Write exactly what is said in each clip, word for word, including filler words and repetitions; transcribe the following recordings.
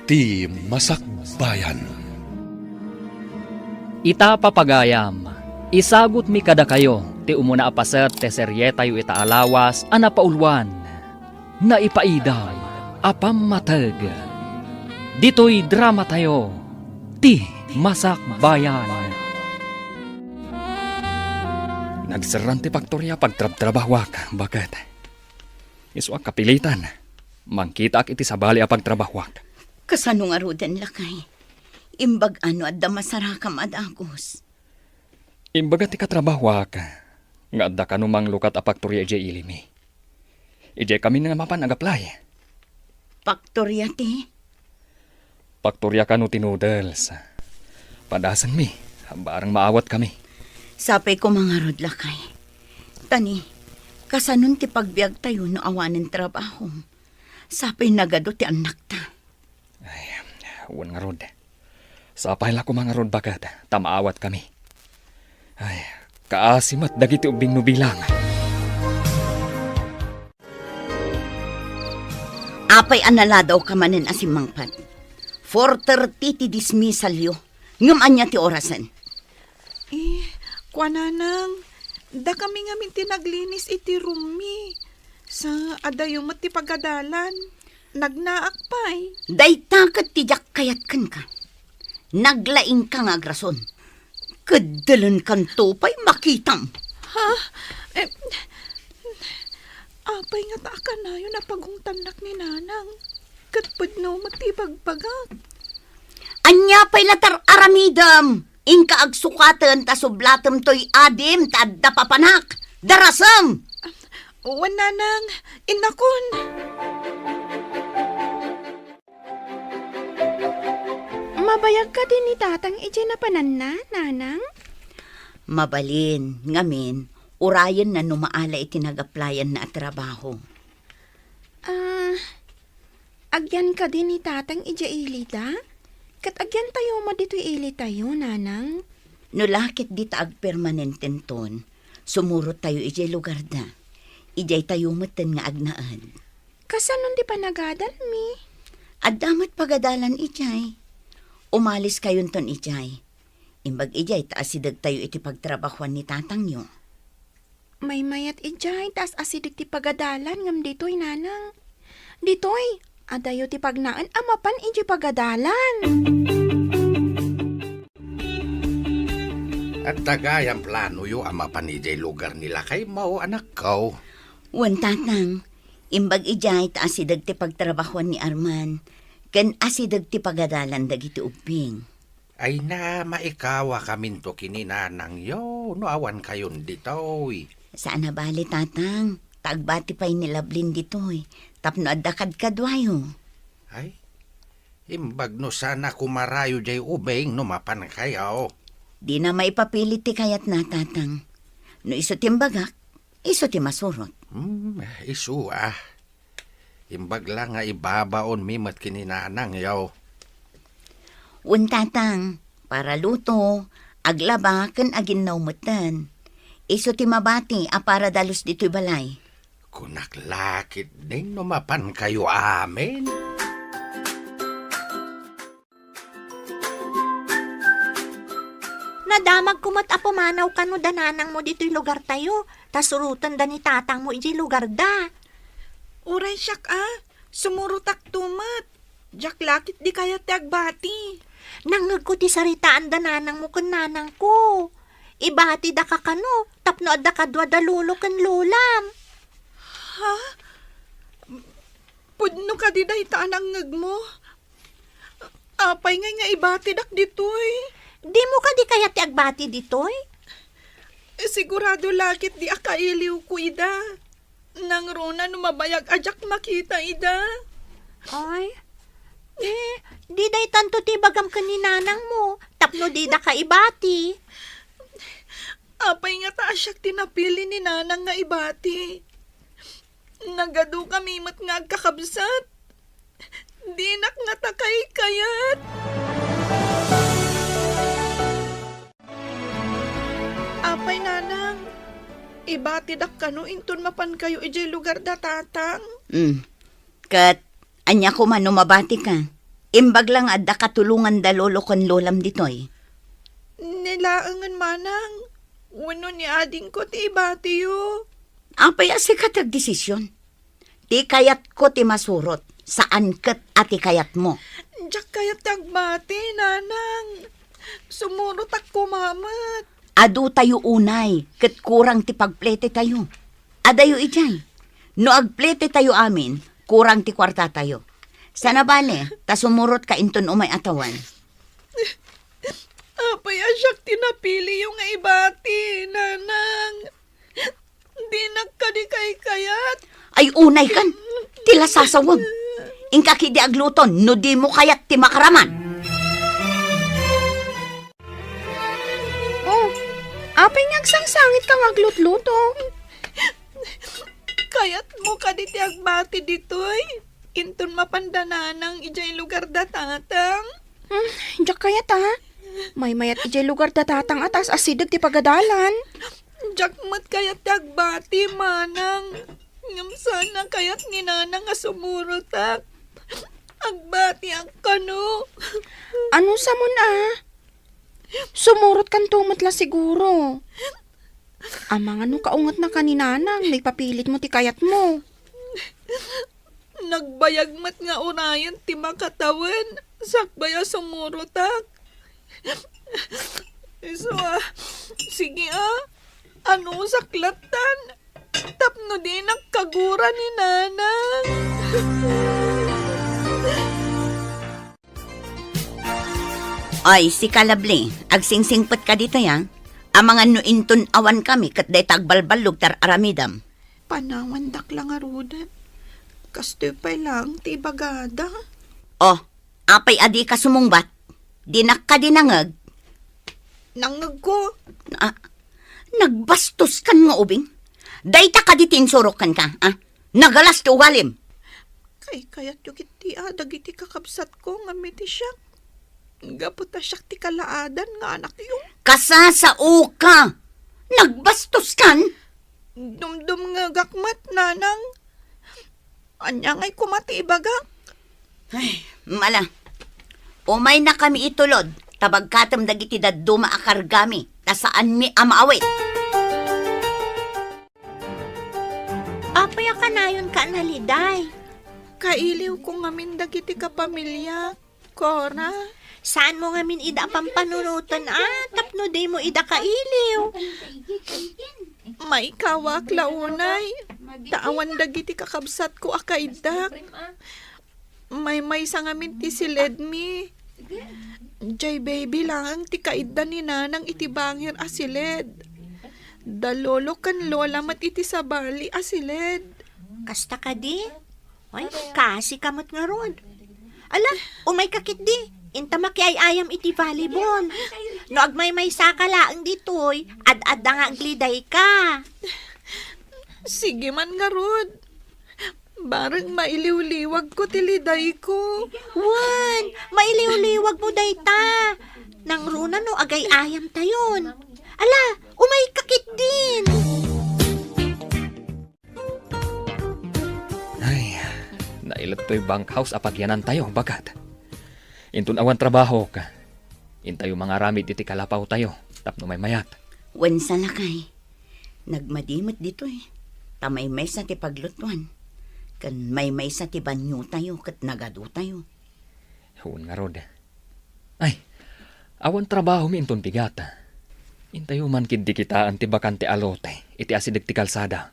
Ti Masakbayan. Ita, papagayam, isagutmi kadakayo ti umuna a paset ti serietayo ita a lawas a napauluan, Naipaidam a Pammateg. Ditoy dramatayo, Ti Masakbayan. Nagserran ti paktoria pagtrabtrabahuak, baket. Isuak kapilitan. Mangkitaak iti sabali a pagtrabahuak. Kasano ngaruden, lakay? Imbag-a no adda masarakam a dagus. Imbaga ti katrabahuak nga adda kano manglukat a paktoria idiay ilimi. Idiay kami nga mapan agaplay. Paktoria ti? Paktoria kano ti noodles. Padasenmi, barang maawatkami. Sapay koma ngarud, lakay. Tani, kasanon ti pagbiagtayo no awanen trabahom? Sapay nagadu ti annakta. Ay, wen ngarud. Sapay la koma ngarud, baket, ta maawatkami. Ay, kaasi met dagiti ubbing no bilang. Apay a naladawka manen a simmangpet? Four thirty ti dismissalyo. Ngem ania ti orasen? Eh, kuananang, dakami ngamin ti naglinis iti roommi. Sa adayo met ti pagadalan. Nagnaak pay. Dayta ket ti diak kayat kenka. Naglaingka nga agrason. Keddelenkanto pay makitam. Ha? Eh, apay ngata a kanayon a pagungtannak ni Nanang? Ket pudno met ti ibagbagak. Ania pay la ti ar-aramidem? Inka agsukaten ta sublatem toy adim ta adda papanak. Darasem! Wen, Nanang, innakon. Mabayag kadi ni Tatang idiay napananna, Nanang? Mabalin, ngamin, urayenna no maala iti nagaplayanna a trabaho. Ah, agyan kadi ni Tatang idiay ilida? Ket agyantayo met ditoy ilitayo, Nanang? No la ket dita agpermanententon, sumurottayo idiay lugarda. Idiaytayo metten nga agnaed. Kasanon ti panagadalmi? Adda met pagadalan idiay. Umaliskayonton idiay. Imbag idiay ta asidegtayo iti pagtrabahuan ni tatangyo. Maymayat idiay ta as-asideg ti pagadalan ngem ditoy, Nanang. Ditoy, adayo ti pagnaen a mapan idiay pagadalan. Adda gayam planoyo a mapan idiay lugar ni lakaymo, anakko? Wen, Tatang. Imbag idiay ta asideg ti pagtrabahuan ni Arman, ken asideg ti pagadalan dagiti ubbing. Ay na, maikawakaminto ken ni nanangyo no awankayon ditoy. Saan a bale, Tatang, ta agbati pay ni Lablin ditoy tapno adda kadkaduayo. Ay, imbag no saan a kumarayo diay ubing no mapankayo. Dina maipapilit ti kayatna, Tatang. No isu ti imbagak, isu ti masurot. Hmm, isu a. Imbag la nga ibabaonmi met ken ni nanangyo. Wen, Tatang, para luto, aglaba, ken aginnaw metten. Isu ti mabati a para dalus ditoy balay. Kunak la ketdin no mapankayo amin. Nadamagko met a pumanaw kano da nanangmo ditoy lugartayo, ta surotenda ni tatangmo idiay lugarda. Uray siak a, sumurotakto met. Diak la ketdi kayat ti agbati. Nangngegko ti saritaanda nanangmo ken nanangko. Ibatidaka kano tapno adda kadua da lolo ken lolam. Ha? Pudno kadi dayta a nangngegmo? Apay ngay nga ibatidak ditoy? Dimo kadi kayat ti agbati ditoy? Sigurado la ketdi a kailiwko ida. Nangruna no mabayag a diak makita ida. Ay, eh, di daytanto ti ibagam ken ni nanangmo, tapno didaka ibati. Apay ngata a siak ti napili ni nanang nga ibati? Nagadukami met nga agkakabsat. Dinak ngata kaykayat. Apay, nanang, ibatidak kano inton mapankayo idiay lugarda tatang? Mm. Ket ania koma no mabatika? Imbag la nga adda katulongan da lolo ken lolam ditoy. Ni laengen manang, wenno ni adingko ti ibatiyo. Apay a sika ti agdesisyon? Ti kayatko ti masurot, saan ket a ti kayatmo. Diak kayat ti agbati, nanang. Sumurotak koma met. Adu tayo unay, ket kurang ti pagplete tayo. Adayo idiay. No agplete tayo amin, kurang ti kuarta tayo. Sana bale, ta sumurot ka inton umay a tawen. Apay a siak ti napiliyo nga ibati, nanang? Dinak kadi kaykayat. Ay, unay kan. Ti lasasawem. Inka kidi agluton no dimo kayat ti makaraman. Oh, apay nga agsangsangit ka nga aglutluto? Kayatmo kadi ti agbati ditoy? Inton mapanda nanang idiay lugar da tatang? Hmm, diak kayat, a. Maymayat idiay lugar da tatang a ta as-asideg ti pagadalan. Diak met kayat ti agbati, manang. Ngem saan a kayat ni nanang a sumurotak. Agbatiak kano. Ano samon, a? Sumurotkanto met la siguro. Amangan no kaungetnaka ni nanang no ipapilitmo ti kayatmo. Nagbayag met nga unayen ti makatawen sakbay a sumurotak. Isu a, sige a, anusak lattan tapno dinak kagura ni nanang. Ay, sika, Lovely, agsingsingpet ka ditoy, a. Amangan no inton awan kami ket dayta agbalballog ti ar-aramidam. Panawandak la ngaruden. Kastoy pay laeng ti ibagada. Oh, apay a dika sumungbat? Dinak kadi nangeg? Nangegko. Ah, nagbastos kan nga ubing? Dayta kadi ti insurok kenka, ah? Nagalas ti ugalim. Kaykayatyo ketdi a dagiti kakabsatko ngem iti siak. Gapu ta siak ti kalaadan nga anakyo. Kasasaoka! Nagbastos kan! Dumdumngegak met, nanang. Ania ngay koma ti ibagak? Ay, mala. Umayna kami itulod, ta bagkatem dagiti dadduma a kargami, ta saanmi a maawit. Apay a kanayon ka a naliday? Kailiwko ngamin dagiti kapamiliak, Cora. Saanmo ngamin ida a pampanunoten a tapno dimo ida kailiw? Maikawak la unay, ta awan dagiti kakabsatko a kaiddak. Maymaysa ngamin ti siledmi. Jay baby laeng ti kaidda ni nanang iti bangir a siled. Da lolo ken lola met iti sabali a siled. Kasta kadi? Ay, kasi ka met ngarud. Ala, umayka ketdi. Inta makiay-ayam iti volleyball. No agmaymaysa ka laeng ditoy, ad-adda nga agliday ka. Sige man ngarud. Bareng mailiwliwagko ti lidayko. Wen, mailiwliwagmo dayta. Nangruna no agay-ayam tayon. Ala, umayka ketdin. Ay, nailet toy bunkhouse a pagyanantayo, bagat. Inton awan trabahok, intayo mangaramid iti kalapawtayo tapno maymayat. Wen, salakay. Nagmadi met ditoy, ta maymaysa ti paglutuan, ken maymaysa ti baniotayo ket nagadutayo. Wen ngarud. Ay, awan trabahomi inton bigat. Intayo man ketdi kitaen ti bakante a lote iti asideg ti kalsada.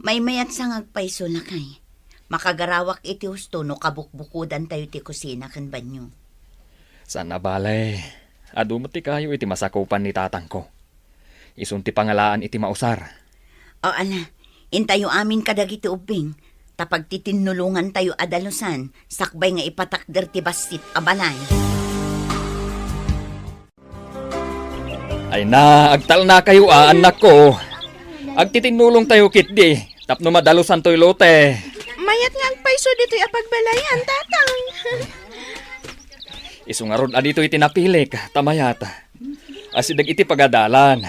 Maymayat sa nga agpayso, lakay. Makagarawak iti husto no kabukbukodantayo ti kusina ken banio. Saan a bale, adu met ti kayo iti masakupan ni tatangko. Isun ti pangalaan iti mausar. O, ala, intayo amin kadagiti ubbing, ta pagtitinnulongantayo a dalusan sakbay nga ipatakder ti bassit a balay. Ay na, agtalnakayo a, annakko. Agtitinnulongtayo ketdi tapno madalusantoy lote. Mayat nga agpayso ditoy a pagbalayan, tatang. Isu ngarud a ditoy ti napilik, ta mayat. Asideg iti pagadalan.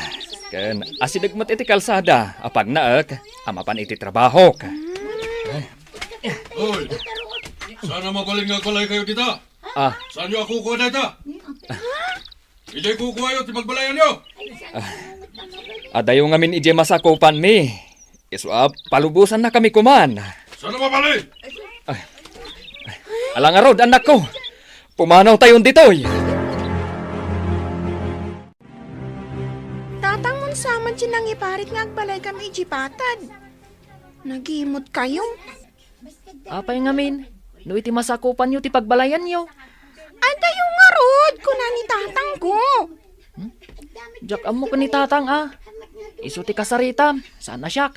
Ken asideg met iti kalsada a pagnaek a mapan iti trabahok. Hoy! Saan a mabalin nga agbalaykayo dita? Ah. Saanyo a kukua dayta? Idiay kukuayo ti pagbalayanyo. Adayo ngamin idiay masakupanmi. Isu a palubosannakami koman. Saan a mabalin? Ala ngarud, annakko. Pumanawtayon ditoy. Tatang, unsaman ti nangiparit nga agbalaykami idiay patad? Nagimutkayo. Apay ngamin, no iti masakupanyo ti pagbalayanyo? Adayo ngarud, kuna ni tatangko. Hmm? Diak ammo ken ni tatang a. Isu ti kasaritam, saan a siak.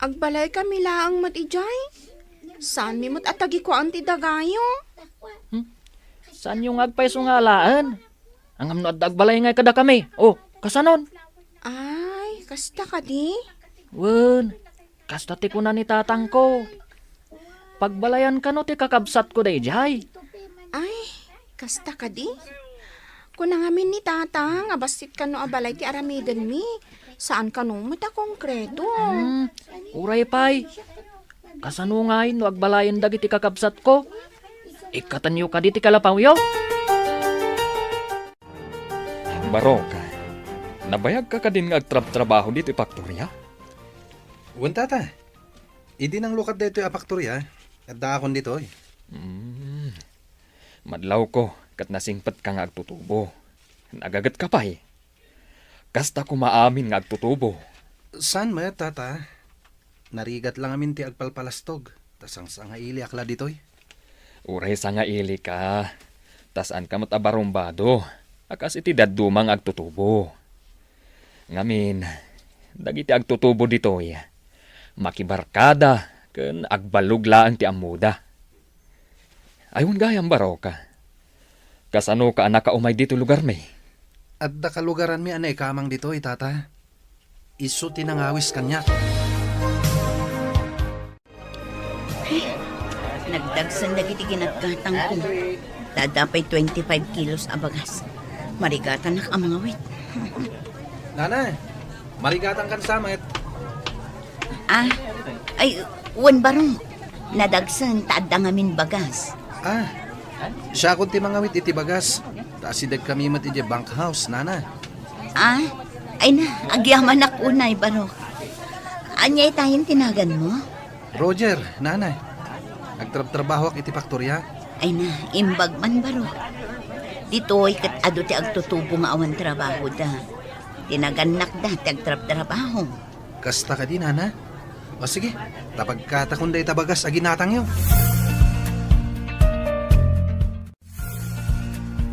Agbalaykami laeng met idiay. Saanmi met a tagikuaen ti dagayo. Hmm? Saanyo nga agpayso nga alaen? Ngem no adda agbalay ngay kadakami, o, kasanon? Ay, kasta kadi? Wen, kasta ti kuna ni tatangko. Pagbalayan kano ti kakabsatko daydiay. Ay, kasta kadi? Kuna ngamin ni tata nga bassit kano a balay ti aramidenmi. Saan kano met a konkreto. Hmm, uray pay. Kasano ngay no agbalayen dagiti kakabsatko? Ikkatenyo kadi ti kalapawyo? Barok, nabayagka kadin nga agtrabtrabaho ditoy faktoria? Wen, tata. Idi nanglukat daytoy a faktoria, addaakon ditoy. Hmm. Madlawko ket nasingpetka nga agtutubo. Nagagetka pay. Kasta koma amin nga agtutubo. Saan met, tata? Narigat la ngamin ti agpalpalastog, ta sangsangailiak la ditoy. Uray sangailika, ta saanka met a barumbado a kas iti dadduma nga agtutubo. Ngamin, dagiti agtutubo ditoy, makibarkada ken agballog laeng ti ammoda. Ay, wen gayam, Barok. Kasanoka a nakaumay ditoy lugarmi? Adda kalugaranmi a naikamang ditoy, tata. Isu ti nangawis kaniak. Nagdagsen dagiti ginatgatangko. Ta adda pay twenty-five kilos a bagas. Marigatanak a mangawit. Nana, marigatangkan sa met. Ah, ay, wen, Barok. Nadagsen ta adda ngamin bagas. Ah, siakon ti mangawit iti bagas. Ta asidegkami met idiay bunkhouse, nana. Ah, ay na, agyamanak unay, Barok. Ania itayen ti naganmo? Roger, nana. Agtrabtrabahoak iti faktoria. Ay na, imbag man, Barok. Ditoy ket adu ti agtutubo nga awan trabahoda. Tinagannakda ti agtrabtrabaho. Kasta kadi, nana? O sige, ta pagkatakon dayta bagas a ginatangyo.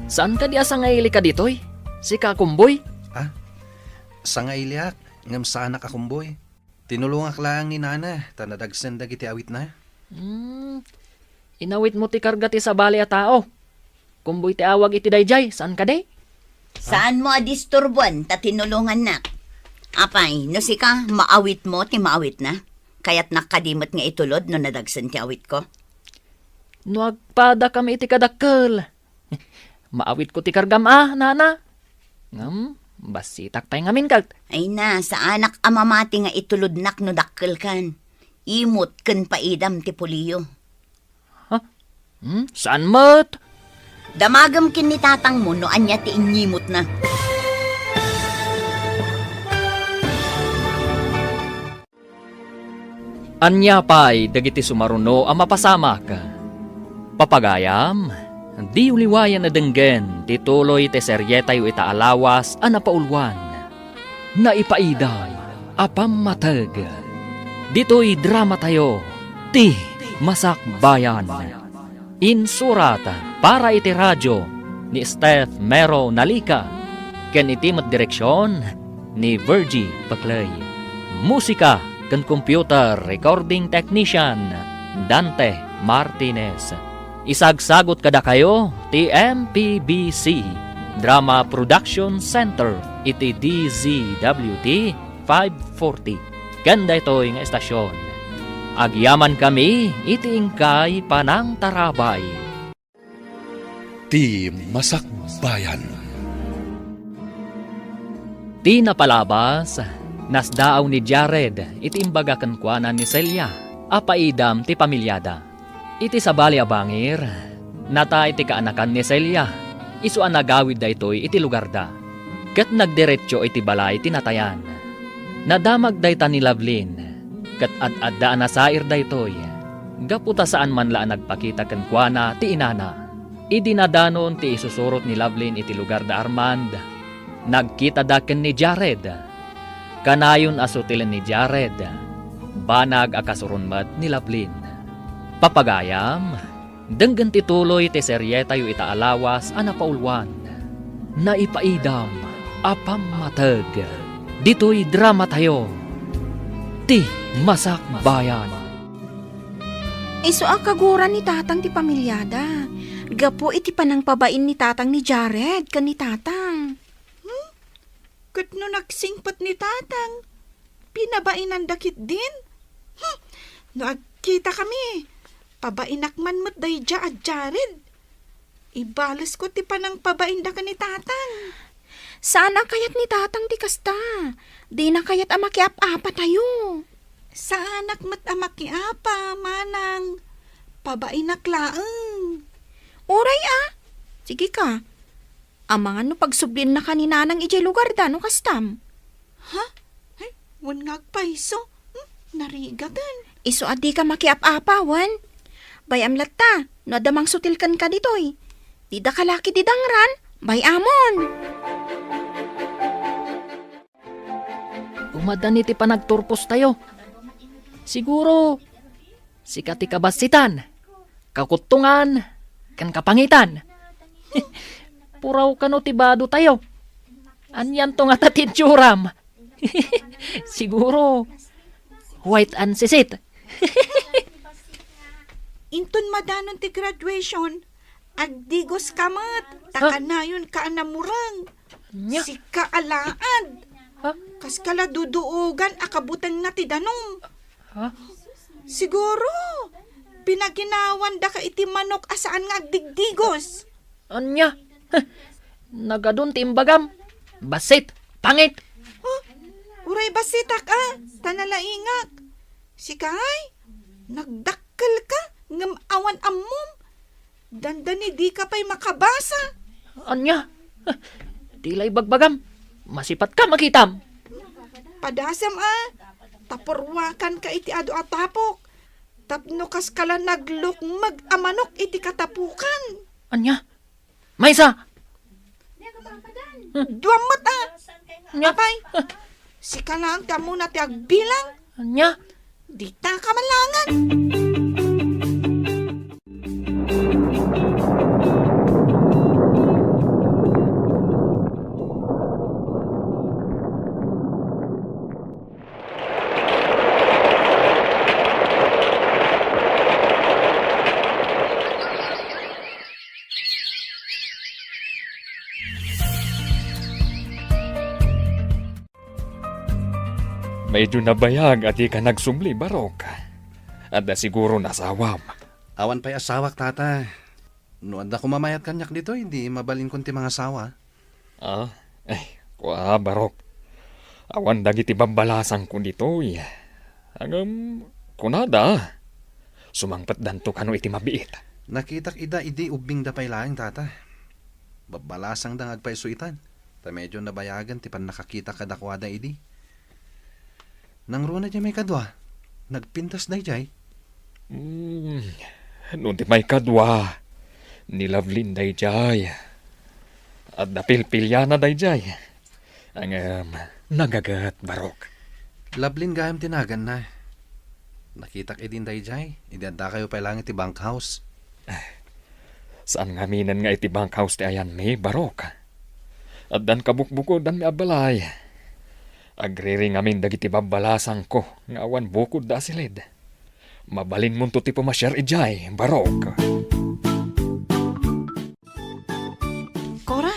Saan kadi a sangailika ditoy? Sika a kumboy? Ah, sangailiak, ngem saanak a kumboy. Tinulongak laeng ni nana, ta nadagsen dagiti awitna. Hmm, inawitmo ti karga ti sabali a tao. Kumboy ti awag iti daydiay, saan kadi? Saanmo a disturboan ta tinulongannak. Apay, no sika, maawitmo ti maawitna? Kayatnak kadi met nga itulod no nadagsen ti awitko? No agpadakami iti kadakkel, maawitko ti kargam a, nana. Ngem, bassitak pay ngamin ket. Ay na, saanak a mamati nga itulodnak no dakkelkan. Imot ken paidam ti puliyo. Ha? Hmm? Saan met? Damagem ken ni tatangmo no ania ti inyimotna. Ania pay dagiti sumaruno a mapasamak? Papagayam, diyo liwayan a denggen ti tuloy ti serietayo ita a lawas a napauluan. Naipaidam a pammateg. Ditoy dramatayo, ti Masakbayan. Insurat para iti radio ni Steph Mero Nalica, ken iti met direksion ni Virgie Paclay. Musika ken computer recording technician, Dante Martinez. Isagsagot kadakayo ti M P B C Drama Production Center iti D Z W T five forty. Ken daytoy nga estasion, agyamankami iti inkay panangtarabay. Ti Masakbayan. Ti napalabas, nasdaaw ni Jared iti imbaga kenkuana ni Celia a paidam ti pamiliada. Iti sabali a bangir, nata iti kaanakan ni Celia, isu a nagawid daytoy iti lugarda, ket nagdiretso iti balay ti natayan. Nadamag dayta ni Lovelyn, ket ad-adda a nasair daytoy, gapu ta saan man la a nagpakita kenkuana ti inana. Idi nadanon ti isusurot ni Lovelyn iti lugar da Armand, nagkitada ken ni Jared. Kanayon a sutilen ni Jared, banag a kasuron met ni Lovelyn. Papagayam, denggen ti tuloy ti serietayo ita a lawas a napauluan, Naipaidam a Pammateg, ditoy dramatayo, Ti Masakbayan. Isu a kaguran ni Tatang ti pamiliada, gapu iti panangpabain ni Tatang ni Jared ken ni Tatang. Hmm? Ket no nagsingpet ni Tatang, pinabainanda ketdin? Hmm! No agkitakami, pabainak man met daydiay a Jared. Ibalesko ti panangpabainda ken ni Tatang. Saan a kayat ni Tatang ti kasta. Dina kayat a makiap-apatayo. Saanak met a makiapa, manang. Pabainak laeng. Uray a. Sige ka. Amangan no pagsubliennaka ni Nanang idiay lugarda no kastam. Ha? Ay, wen nga agpayso. Hmm, narigaten. Isu a dika makiap-apa, wen? Bay-am latta, no adda mangsutil kenka ditoy. Dida kalaki ti dangran, bay-amon. Umadani ti panagturpostayo. Siguro, sika ti kabassitan, kakuttongan, ken kapangitan. Puraw kano ti badotayo. Anianto ngata ti itsuram? Siguro, white and sisit. Inton madanon ti graduation, agdigoska met, ta Ha? kanayon ka a namureng. Nya? Sika alaad. Ha? Kaska la duduogan a kabutengna ti danum. Ha? Siguro, pinaginawandaka iti manok a saan nga agdigdigos. Anya? Nagadun ti imbagam. Bassit, pangit. Oh, uray bassitak a, ta nalaingak. Sika ay, nagdakkelka, ngem awan ammom. Dandani dika pay makabasa. Anya? Di la ibagbagam. Masipatka makitam. Padasem a, ta purwakanka iti adu a tapok. Tapno kaska la naglukmeg a manok iti katapukan. Anya? Maysa! Dua met a! Nya? Apay, sika laeng ti ammona ti agbilang. Nya? Dita ka malangan. Medyo nabayag a dika nagsubli, Barok. Adda siguro nasawam. Awan pay asawak, Tata. No adda koma mayat kaniak ditoy, di mabalinkon ti mangasawa. Ah, ay, kua, Barok. Awan dagiti babbalasangko ditoy. Ngem, kunada, sumangpetdanto kano iti mabiit. Nakitak ida idi ubbingda pay laeng, Tata. Babbalasangda nga agpayso itan, ta medyo nabayagen ti pannakakita kadakuada idi. Nangruna diay maikadua? Nagpintas daydiay? Hmm, no di maikadua, ni Lovelyn daydiay. Adda pilpiliana daydiay. Ngem, nagaget, Barok. Lovelyn gayam ti naganna. Nakitak idin daydiay, idi addakayo pay laeng iti bunkhouse. Saan ngaminen nga iti bunkhouse ti ayanmi, Barok. Addan kabukbukodanmi a balay. Agriri ngamin dagiti babbalasangko nga awan bukodda a silid. Mabalinmonto ti pumasiar idiay, Barok. Kora,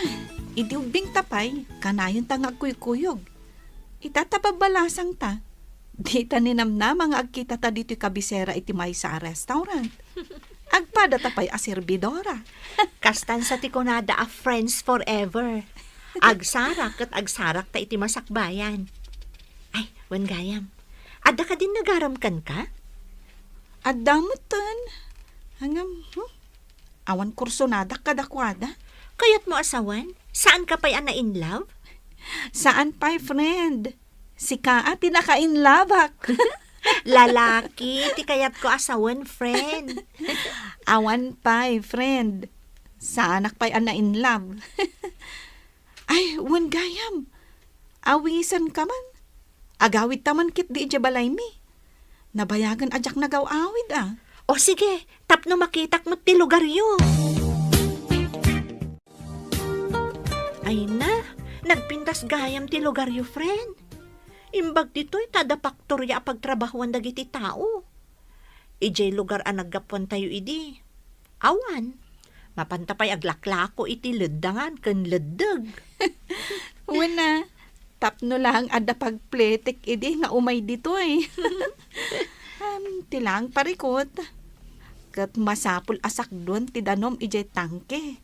idi ubbingta pay, kanayonta nga agkuykuyog. Ita ta babbalasangta. Dita ninamnama nga agkitata ditoy kabisera iti maysa a restaurant. Agpadata pay a serbidora. Kastan sa ti kunada a friends forever. Agsarak ket agsarakta iti masakbayan. Ay, wen gayam. Adda kadin nagaram kenka? Adda metten. Ngem, hmm? Awan kursonadak kadakuada. Kayatmo a sawen? Saanka pay a na-in love? Saan pay, friend. Sika a ti naka-in love-ak. Lalaki ti kayatko a sawen, friend. Awan pay, friend. Saanak pay a na-in love. Ay, wen gayam. Awisenka man. Agawidta man ketdi idiay balaymi. Nabayagen a diak nagaw-awid a. O sige, tapno makitak met ti lugaryo. Ay na, nagpintas gayam ti lugaryo, friend. Imbag ditoy ta adda paktoria a pagtrabahoan dagiti tao. Idiay lugar a naggapuantayo idi, awan. Mapanta pay aglaklako iti leddangan ken leddeg. Wen a, tapno laeng adda pagpletek idi nga umay ditoy. Am, ti laeng parikut, ket masapul a sakduen ti danum idiay tangke.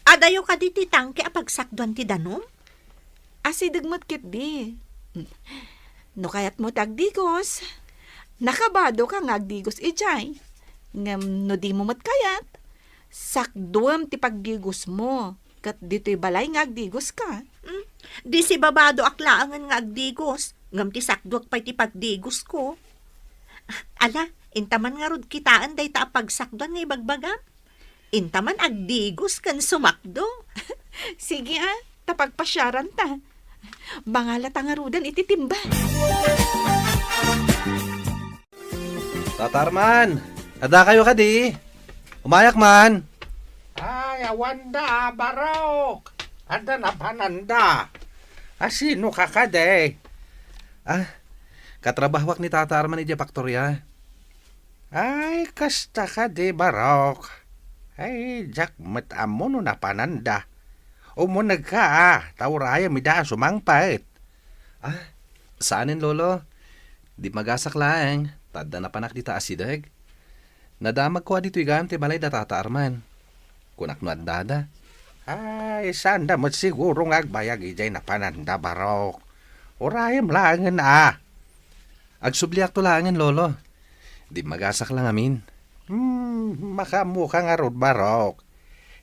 Adayo kadi ti tangke a pagsakduan ti danum? Asideg met ketdi. No kayatmo ti agdigos, nakabadoka nga agdigos idiay. Ngem no dimo met kayat, sakduem ti pagdigosmo, ket ditoy balay nga agdigoska. Hmm, di sibabadoak laengen nga agdigos, ngem ti sakduek pay ti pagdigosko. Ala, inta man ngarud kitaen dayta a pagsakduan nga ibagbagam. Inta man agdigos ken sumakdo. Sige a, ta pagpasiaranta. Mangalata ngaruden iti timba. Tata Arman, addakayo kadi? Umayak man. Ay, awanda, Barok. Adda napananda. Asinoka kadi? Ah, katrabahoak ni Tata Arman idiay paktoria. Ay, kasta kadi, Barok. Ay, diak met ammo no napananda. Umunegka a, ta urayem ida a sumangpet. Ah, saanen, Lolo. Dimmagasak laeng, ta adda napanak dita asideg. Nadamagko a ditoy gayam ti balay da Tata Arman. Kunak no addada. Ay, saanda met siguro nga agbayag idiay napananda, Barok. Urayem laengen a. Agsubliakto laengen, Lolo. Dimmagasak la ngamin. Hmm, makaammoka ngarud, Barok.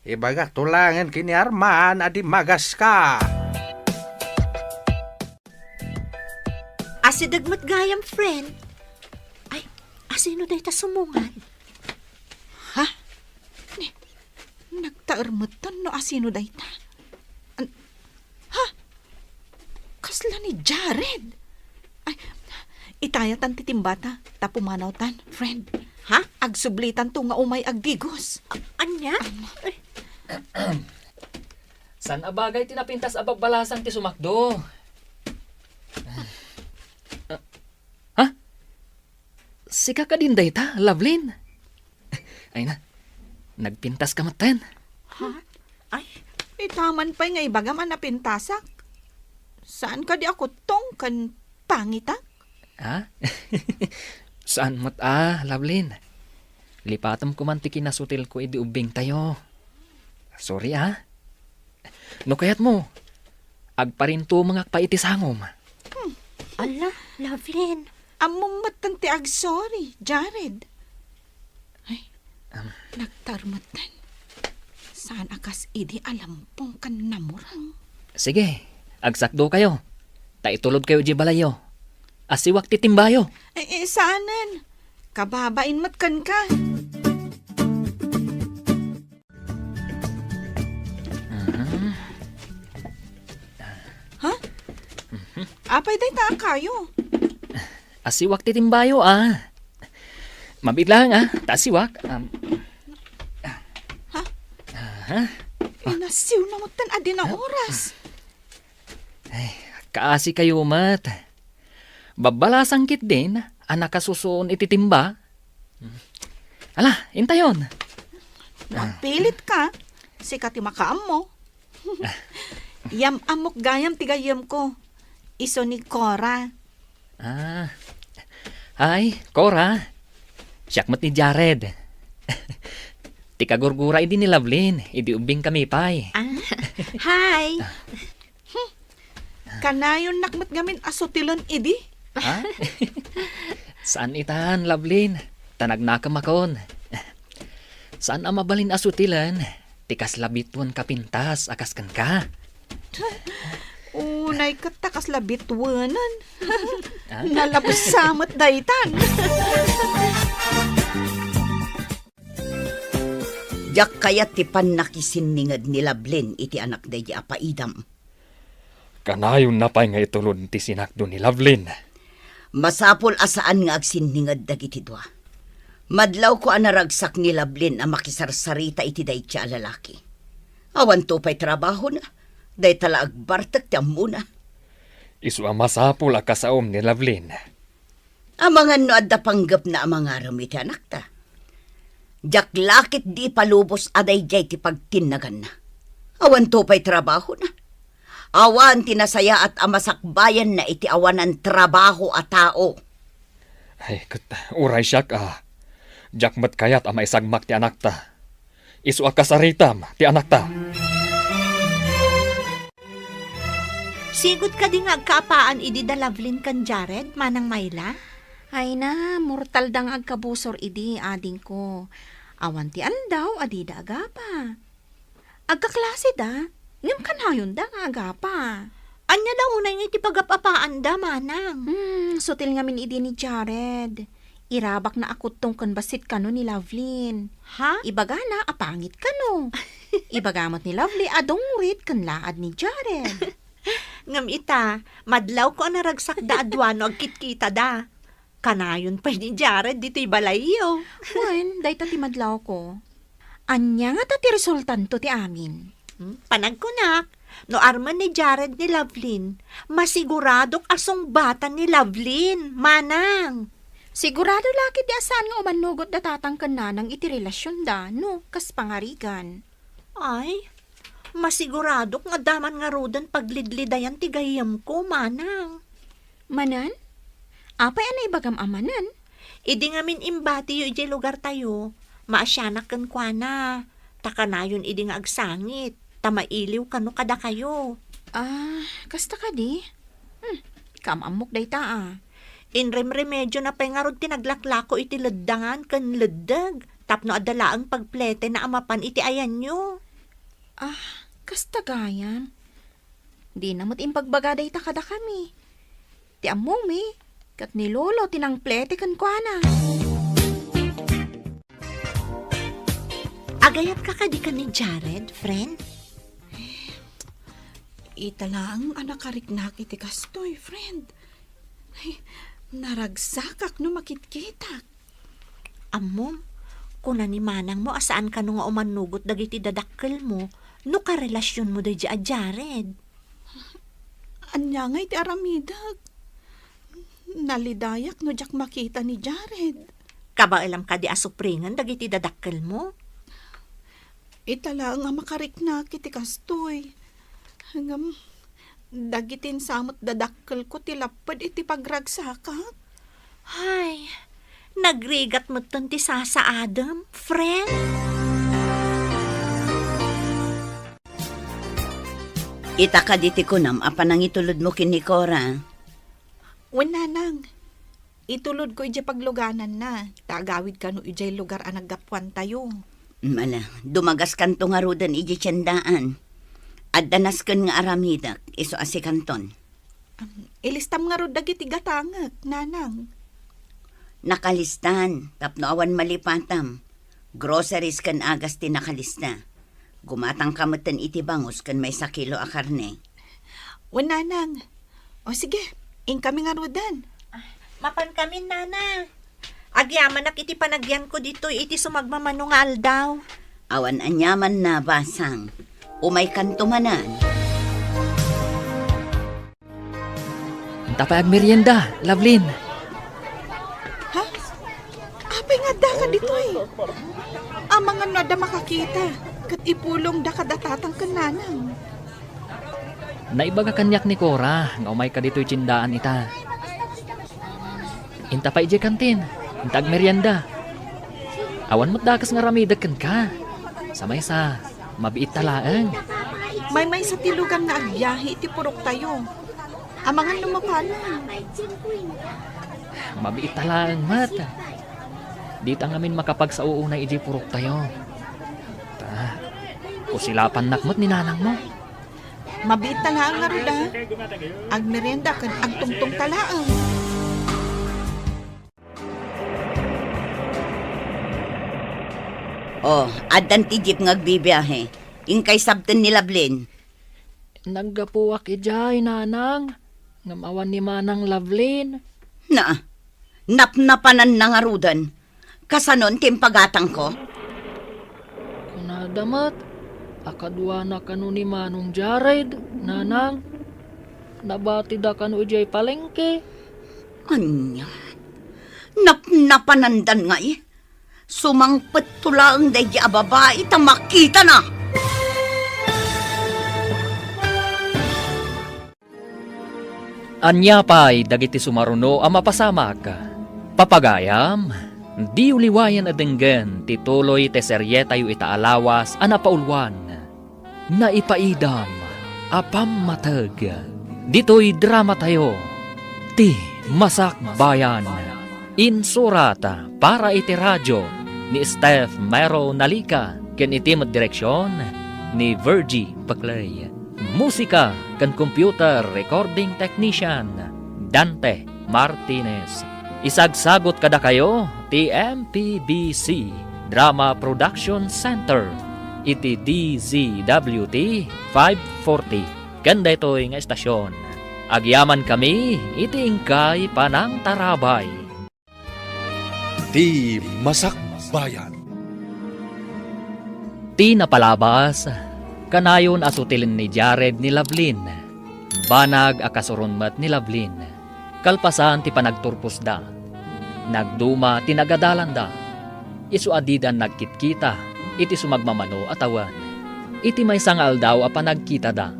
Ibagakto laengen ken ni Arman a dimmagaska. Asideg met gayam, friend. Ay, asino dayta sumungan? Ha? Ni, nagtaer metten no asino dayta. An-, ha? Kasla ni Jared? Ay, itayatan ti timbata, ta pumanawtan, friend. Ha? Agsublitanto nga umay agdigos. A-, ania? Ay. Saan a bagay ti napintas a babbalasang ti sumakdo? Ah, ha? Sika kadin dayta, Lovelyn? Ay na, nagpintaska metten. Ha? Ay, itaman pay nga ibagam a napintasak. Saan kadi a kuttong ken pangitak? Ha? Saan met a, Lovelyn. Lipatem koman ti kinasutilko idi ubbingtayo. Sorry, a. No kayatmo, agparintumengak pay iti sangom. Hmm. Ala, Lovelyn. Ammom metten ti agsorry, Jared. Ay, am, nagtaer metten. Saan a kas idi a lampong ken namurang. Sige, agsakdokayo. Ta itulodkayo idiay balayyo. Asiwak ti timbayo. Eh, eh, saanen. Kababain met kenka. Mhm. Ha? Mhm. Apay dayta a kayo? Asiwak ti timbayo, a. Mabiit laeng, a. Ta asiwak. Am. Ha? Aha. Inasiw na metten a di naoras. Ay, kaasikayo met. Babbalasang ketdin a nakasusuon iti timba. Ala, intayon. No agpilitka, sika ti makaammo. Yam-ammok gayam ti gayyemko. Isu ni Cora. Ah. Hi, Cora. Siak met ni Jared. Ti kagurgura idi ni Lovelyn, idi ubbingkami pay. Ah, hi. Kanayonnak met ngamin a sutilen idi. Ha? Saan itan, Lovelyn. Ta nagnakemakon. Saan a mabalin a sutilen ti kasla bituen kapintas a kas kenka. Unay ket ta kasla bituen. Ah? Nalabes sa met daytan. Diak kayat ti pannakisinninged ni Lovelyn iti anak daydi a paidam. Kanayonna pay nga itulod ti sinakdo ni Lovelyn. Masapul a saan nga agsinninged dagiti dua. Madlawko a naragsak ni Lovelyn a makisarsarita iti dayta a lalaki. Awanto pay trabahona, dayta la agbartek ti ammona. Isu a masapul a kasaom ni Lovelyn. Amangan no adda panggepna a mangarem iti anakta. Diak la ketdi ipalubos a daydiay ti pagtinnaganna. Awanto pay trabahona. Awan ti nasayaat a masakbayanna iti awanan trabaho a tao. Ay, ket uray siak a. Diak met kayat a maisagmak ti anakta. Isu a kasaritam ti anakta. Sigud kadi nga agkaapaan idi da Lovelyn ken Jared, Manang Myla? Ay na, mortal da nga agkabusor idi, adingko. Awan ti aldaw a dida agapa. Agkaklaseda, ngem kanayonda nga agapa. Ania da unay nga iti pagap-apaanda, Manang? Hmm, sutil ngamin idi ni Jared. Irabakna a kuttong ken bassit kano ni Lovelyn. Ha? Ibagana a pangit kano. Ibaga met ni Lovely a dungrit ken laad ni Jared. Ngem ita, madlawko a naragsakda a dua no agkitkitada. Kanayon pay ni Jared ditoy balayyo. Wen, dayta ti madlawko. Ania ngata ti resultanto ti amin? Hmm, panagkunak, no armen ni Jared ni Lovelyn, masiguradok a sungbatan ni Lovelyn, Manang. Sigurado la ketdi a saan nga umannugot da tatang ken nanang iti relasionda, no, kas pangarigan. Ay, masiguradok nga adda man ngaruden paglidlidayan ti gayyemko, Manang. Manen? Apay a naibagam a manen? Idi ngamin imbatiyo idiay lugartayo, maasianak kenkuana, ta kanayon idi nga agsangit, ta mailiw kano kadakayo. Ah, kasta kadi? Hmm, kaam-ammok dayta a. Inremremediona pay ngarud ti naglaklako iti leddangan ken leddeg tapno adda laeng pagpletena a mapan iti ayanyo. Ah, kasta gayam. Dina met imbagbaga dayta kadakami. Ti ammomi, ket ni Lolo ti nangplete kenkuana. Agayatka kadi ken ni Jared, friend? Ita laeng a nakariknak iti kastoy, friend. Ay, naragsakak no makitkitak. Ammom, kuna ni manangmo a saan kano nga umannugot dagiti dadakkelmo no karelasionmo daydi a Jared. Ania ngay ti aramidek? Nalidayak no diak makita ni Jared. Kabaelam kadi a supringen dagiti dadakkelmo? Ita laeng a makariknak iti kastoy. Ngem, dagiti insamet dadakkelko ti lapped iti pagragsakak. Hay, nagrigat metten ti sasaadem, friend. Ita kadi ti kunam a panangitulodmo ken ni Cora? Wen, nanang. Itulodko idiay paglugananna, ta agawid kano idiay lugar a naggapuantayo. Mala, dumagaskanto ngaruden idiay tiendaan. Adda nasken nga aramidek, isu a sikanton. Am, ilistam ngarud dagiti gatangek, nanang. Nakalistan, tapno awan malipatam. Groceries ken agas ti nakalista. Gumatangka metten iti bangus ken maysa kilo a karne. Wen, nanang. O sige, inkami ngaruden. Mapankamin, nana. Agyamanak iti panagyanko ditoy iti sumagmamano nga aldaw. Awan aniamanna, basang. Umaykanto manen. Ita pay agmerienda, Lovelyn. Ha? Apay nga addaka ditoy? Amangan no adda makakita, ket ipulongda kada tatang ken nanang. Naibaga kaniak ni Cora nga umayka ditoy tiendaan ita. Ita pay idiay kantin, ita agmerienda. Awan met dakes nga aramidek kenka. Sa maysa, mabiitta laeng. Maymaysa ti lugan nga agbiahe iti puroktayo. Amangan no mapanon. Mabiitta laeng met. Dita ngamin makapagsao unay idiay puroktayo. Kusilapannak met ni nanangmo. Mabiit ta laeng ngarud, a. Agmerienda ken agtungtong ta laeng. Oh, addan ti jeep nga agbibiahe. Inkay sabten ni Lovelyn. Naggapuak idiay, nanang, ngem awan ni Manang Lovelyn. Na, napnapananna ngaruden. Kasanon ti impagatangko? Kunada met, a kaduana kano ni Manong Jared, nanang. Nabatida kano idiay palengke. Ania? Napnapanandan ngay? Sumangpetto laeng daydi a babai ta makitana. Ania pay dagiti sumaruno a mapasamak? Papagayam, diyo liwayan a denggen ti tuloy ti serietayo ita a lawas a napauluan, Naipaidam a Pammateg. Ditoy dramatayo, Ti Masakbayan. Insurat para iti radio ni Steph Mero Nalica ken iti met direksion ni Virgie Peclay. Musika ken computer recording technician, Dante Martinez. Isagsagot kadakayo ti M P B C Drama Production Center iti D Z W T five forty ken daytoy nga estasion. Agyamankami iti inkay panangtarabay. Ti Masakbayan. Ti napalabas, kanayon a sutilen ni Jared ni Lovelyn. Banag a kasuron met ni Lovelyn. Kalpasan ti panagturposda, nagduma ti nagadalanda. Isu a dida nagkitkita iti sumagmamano a tawen. Iti maysa nga aldaw a panagkitada,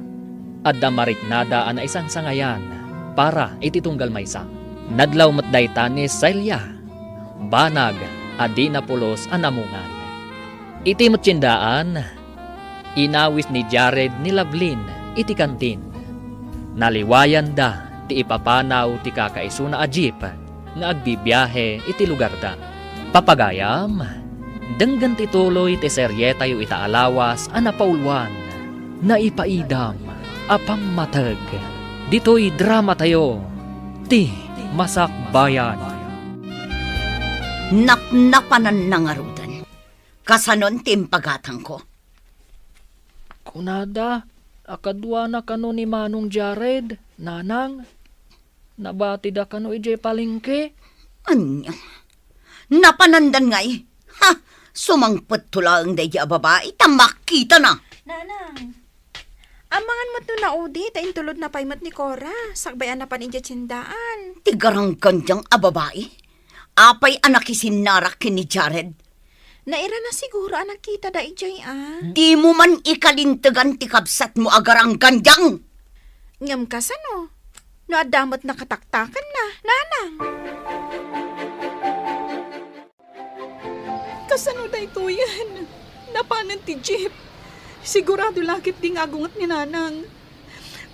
adda mariknada a naisangsangayan para iti tunggal maysa. Nadlaw met dayta ni Celia, banag a dina pulos a namungan. Iti met tiendaan, inawis ni Jared ni Lovelyn iti kantin. Naliwayanda ti ipapanaw ti kakaisuna a jeep nga agbibiahe iti lugarda. Papagayam, denggen ti tuloy ti serietayo ita a lawas a napauluan, Naipaidam a Pammateg. Ditoy dramatayo, Ti Masakbayan. Napnapananna ngaruden. Kasanon ti impagatangko? Kunada a kaduana kano ni Manong Jared, nanang. Nabatida kano idiay palengke. Ania? Napanandan ngay? Ha! Sumangpetto laeng daydi a babai ta makitana. Nanang, amangan met no naudi ta intulodna pay met ni Cora, sakbay a napan idiay tiendaan. Ti garanggandiang a babai? Apay a nakisinnarak ken ni Jared? Nairana siguro a nakitada idiay a. Dimo man ikalintegan ti kabsatmo a garanggandiang! Ngem kasano? No adda met nakataktakanna, nanang? Kasano daytoyen? Napanen ti jeep. Sigurado la ketdi nga agunget ni nanang.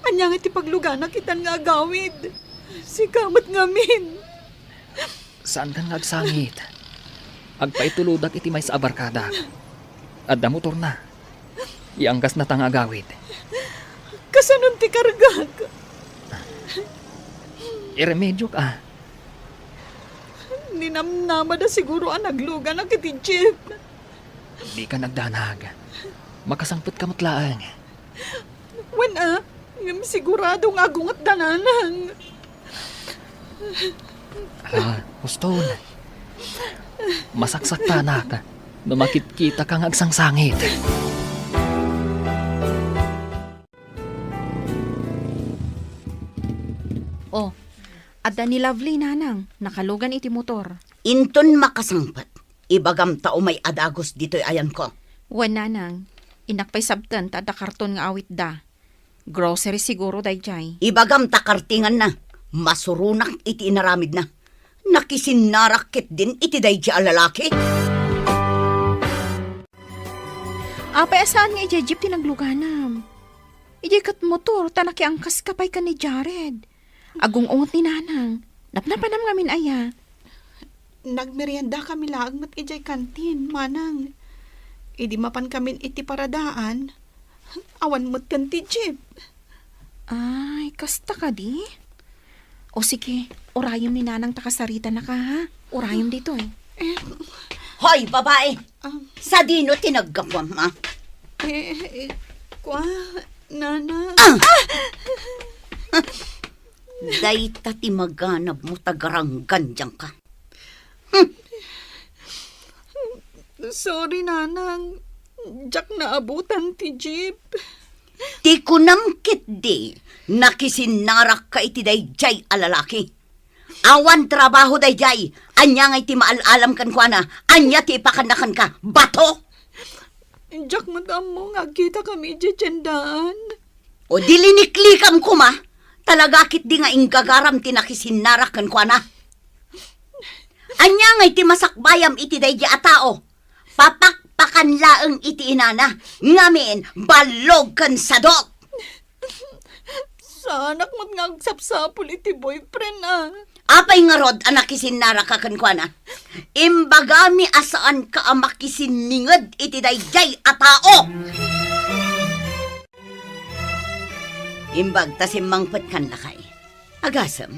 Ania nga ti pagluganak itan nga agawid? Sika met ngamin. Saankan nga agsangit. Agpaitulodak iti maysa a barkada. Adda motorna. Ianggasna ta nga agawid. Kasanon ti kargak? Iremediok a. Ninamnamada siguro a nagluganak iti jeep. Dika nagdanag. Makasangpetka met laeng. Wen a, ngem sigurado nga agungetda nanang. Ah, huston. Masaksaktanak no makitkitaka nga agsangsangit. Oh, adda ni Lovely, nanang, nakalugan iti motor. Inton makasangpet, ibagam ta umay a dagus ditoy ayanko. Wen, nanang, innak pay sabten ta adda karton nga awitda. Grocery siguro daydiay. Ibagam ta kartinganna, masuronak iti inaramidna. Nakisinnarak ketdin iti daydiay a lalaki. Apay a saan nga idiay jeep ti nagluganam? Idiay ket motor ta nakiangkaska pay ken ni Jared. Agung-unget ni nanang. Napnapanam ngamin aya? Nagmeriendakami laeng met idiay kantin, manang. Idi mapankamin iti paradaan, awan metten ti jeep. Ay, kasta kadi? O sige, urayem ni Nanang ta kasaritanaka, ha? Urayem ditoy. Eh, Hoy, babae! Ah. Sadino ti naggapuam, a? Eh, eh, kwa, Nanang. Ah! Dayta ti maganabmo ta garanggan dianka. Hmm. Sorry, Nanang. Diak naabutan ti jeep. Ti kunam ketdi, nakisinnarakka iti daydiay a lalaki. Awan trabaho daydiay. Ania ngay ti maal-alam kenkuana? Ania ti ipakanna kenka? Bato? Diak met ammo nga agkitakami idiay tiendaan. O di liniklikam koma, talaga ketdi nga inggagaram ti nakisinnarak kenkuana. Ania ngay ti masakbayam iti daydi a tao? Papakpakan laeng iti inana, ngamin ballog ken sadot. Saanak met nga agsapsapul iti boyfriend, a. Apay ngarud a nakisinnaraka kenkuana? Imbagami a saanka a makisinninged iti daydiay a tao. Imbag ta simmangpetkan, lakay. Agasem,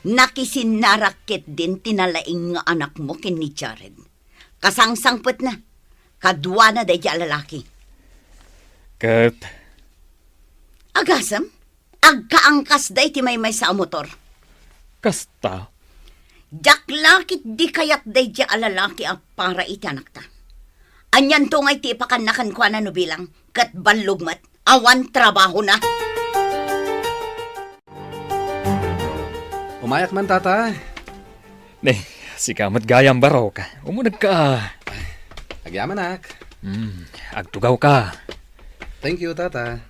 nakisinnarak ketdin ti nalaing nga anakmo ken ni Jared. Kasangsangpetna, kaduana daydi a lalaki. Ket agasem, agkaangkasda iti maymaysa a motor. Kasta? Diak la ketdi kayat daydi a lalaki a para iti anakta. Anianto ngay ti ipakanna kenkuana no bilang, ket ballog met, awan trabahona. Umayak man, tata. Ne, sika met gayam, Barok. Umunegka. Agyamanak. Hmm, agtugawka. Thank you, tata.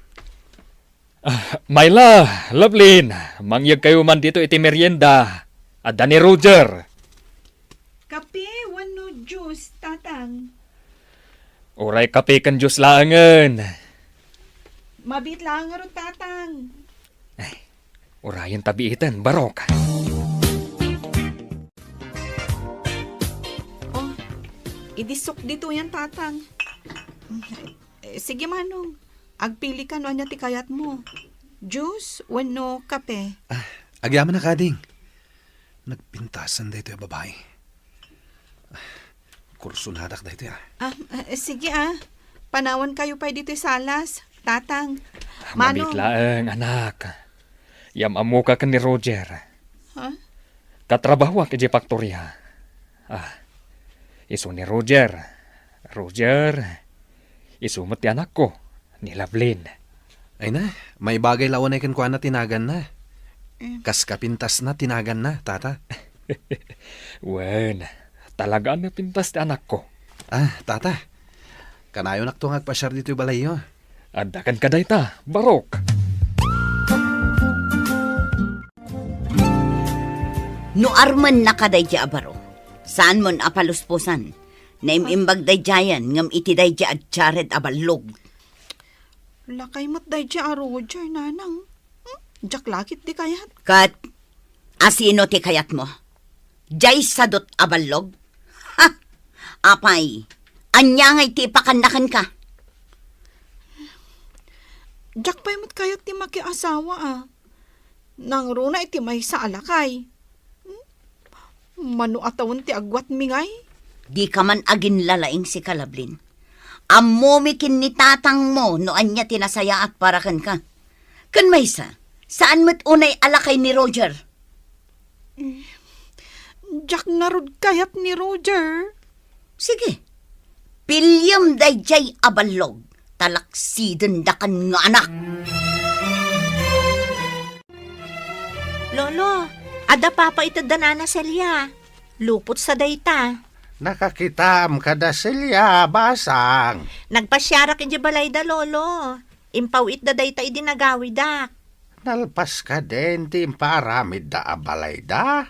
Ah, Myla, Lovelyn, mangyegkayo man dito iti merienda. Adda ni Roger. Kape wenno juice, Tatang? Uray kape ken juice laengen. Mabiit laeng ngarud, Tatang. Ay, urayen ta biiten, Barok. Oh, idisok ditoyan, Tatang. Eh, sige, Manong. Agpilika no ania ti kayatmo. Juice wenno kape? Ah, agyamanak, ading. Nagpintasan daytoy a babai. Ah, kursunadak daytoy, a. Ah, eh, sige, a. Panawankayo pay ditoy salas, Tatang. Mabiit Manong. Laeng, anak. Yam-ammoka ken ni Roger. Ha? Katrabahoak idiay faktoria. Ah, isu ni Roger. Roger, isu met ti anakko, ni Lovelyn. Ay na, maibagay la unay kenkuana ti naganna. Eh. Kas kapintasna ti naganna, tata. Wen, talaga a napintas ti anakko. Ah, tata. Kanayonakto nga agpasiar ditoy balayyo. Adda kenka dayta, Barok. No armennaka daydi a baro, saanmon a palusposan. Naim-imbag daydiayen ngem iti daydi a Jared a ballog. Lakay met daydi a Roger, Nanang. Hmm? Diak la ketdi kayat. Ket, asino ti kayatmo? Jay sadot a ballog? Ha! Apay, ania ngay ti ipakanna kenka? Diak pay met kayat ti makiasawa, a. Nangruna iti maysa a lakay. Hmm? Mano a tawen ti agwatmi ngay? Dika man aginlalaing, sika, Lovelyn. Ammomi ken ni tatangmo no ania ti nasayaat para kenka. Ken maysa, saan met unay a lakay ni Roger? Eh, diak ngarud kayat ni Roger. Sige, piliem daydiay a ballog, talaksidendaka nga anak. Lolo, adda papa iti da Nana Celia. Lupot sa dayta. Nakakitaam kada Celia, basang. Nagpasiarak iti balayda, Lolo. Impaw-itda dayta idi nagawidak. Nalpas kadin ti impaaramidda a balayda?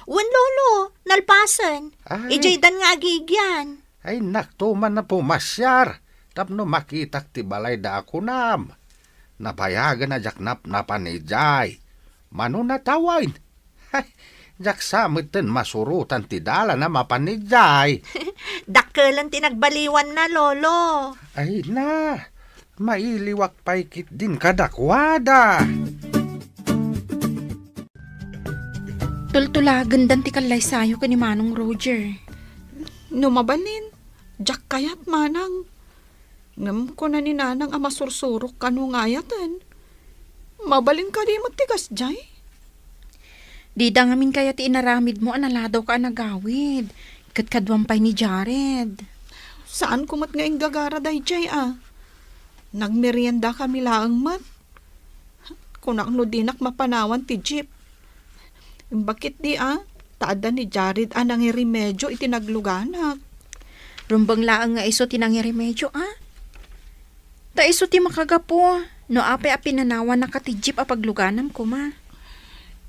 Wen, Lolo, nalpasen. Ay. Idiaydan nga agigian. Ay, nakto man a pumasiar tapno makitak ti balayda a kunam. Nabayagen a diak napnapan idiay. Mano natawen? Ay, Diak sa metten masurotan ti dalan a mapan idiay. Dakkelen ti nagbaliwanna, Lolo. Ay na, mailiwak pay ketdin kadakuada. Tultulagendan ti kallaysayo ken ni Manong Roger. No mabalin, diak kayat, Manang. Ngem kuna ni Nanang a masursurok kano nga ayaten. Mabalin kadi met ti kasdiay? Dida ngamin kayat ti inaramidmo a naladawka a nagawid, ket kaduam pay ni Jared. Saanko met nga inggagara daydiay a. Nagmeriendakami laeng met. Kunak no dinak mapanawan ti jeep. Imbag ketdi a, ta adda ni Jared a nangiremedio iti nagluganak. Rumbeng laeng nga isu ti nangiremedio a? Ta isu ti makagapu, no apay a pinanawannaka ti jeep a pagluganam koma.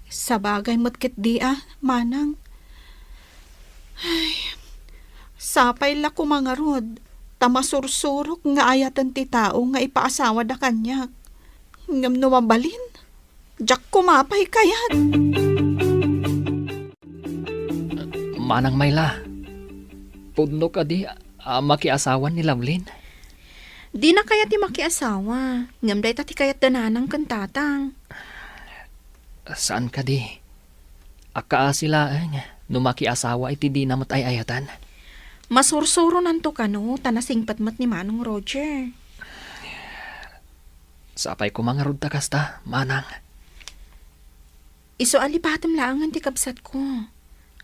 Sabagay met ketdi a, Manang. Ay, sapay la koma ngarud, ta masursurok nga ayaten ti tao nga ipaasawada kaniak. Ngem no mabalin, diak koma pay kayat. Manang Mayla, pudno kadi a makiasawan ni Lovelyn? Dina kayat ti makiasawa, ngem dayta ti kayat da nanang ken tatang. Saan kadi? Akaasi laeng no makiasawa iti dina met ay-ayatan. Masursuronanto kano ta nasingpet met ni Manong Roger. Sapay koma ngarud ta kasta, Manang. Isu a lipatem laengen ti kabsatko.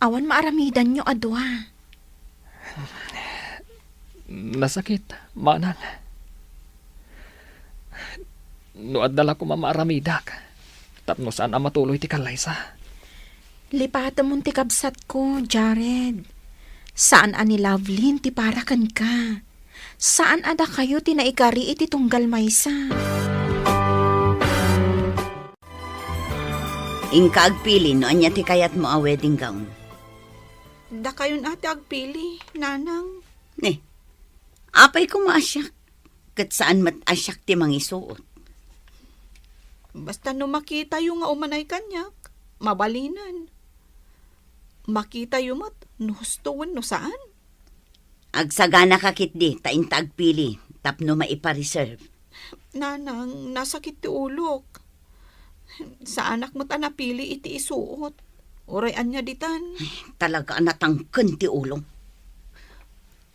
Awan maaramidanyo a dua. Nasakit, Manang. No adda la koma maaramidak, tapno saan a matuloy ti kallaysa. Lipatemon ti kabsatko, Jared. Saan a ni Lovelyn ti para kenka. Saan a dakayo ti naikari iti tunggal maysa. Inka agpili no ania ti kayatmo a wedding gown. Dakayon a ti agpili, Nanang. Ne, apay koma a siak, ket saan met a siak ti mangisuot. Basta no makitayo nga umanay kaniak, mabalinen. Makitayo met no husto wenno saan. Agsaganaka ketdi ta inta agpili tapno maipareserve. Nanang, nasakit ti ulok. Saanak met a napili iti isuot. Uray ania ditan. Ay, talaga a natangken ti ulong.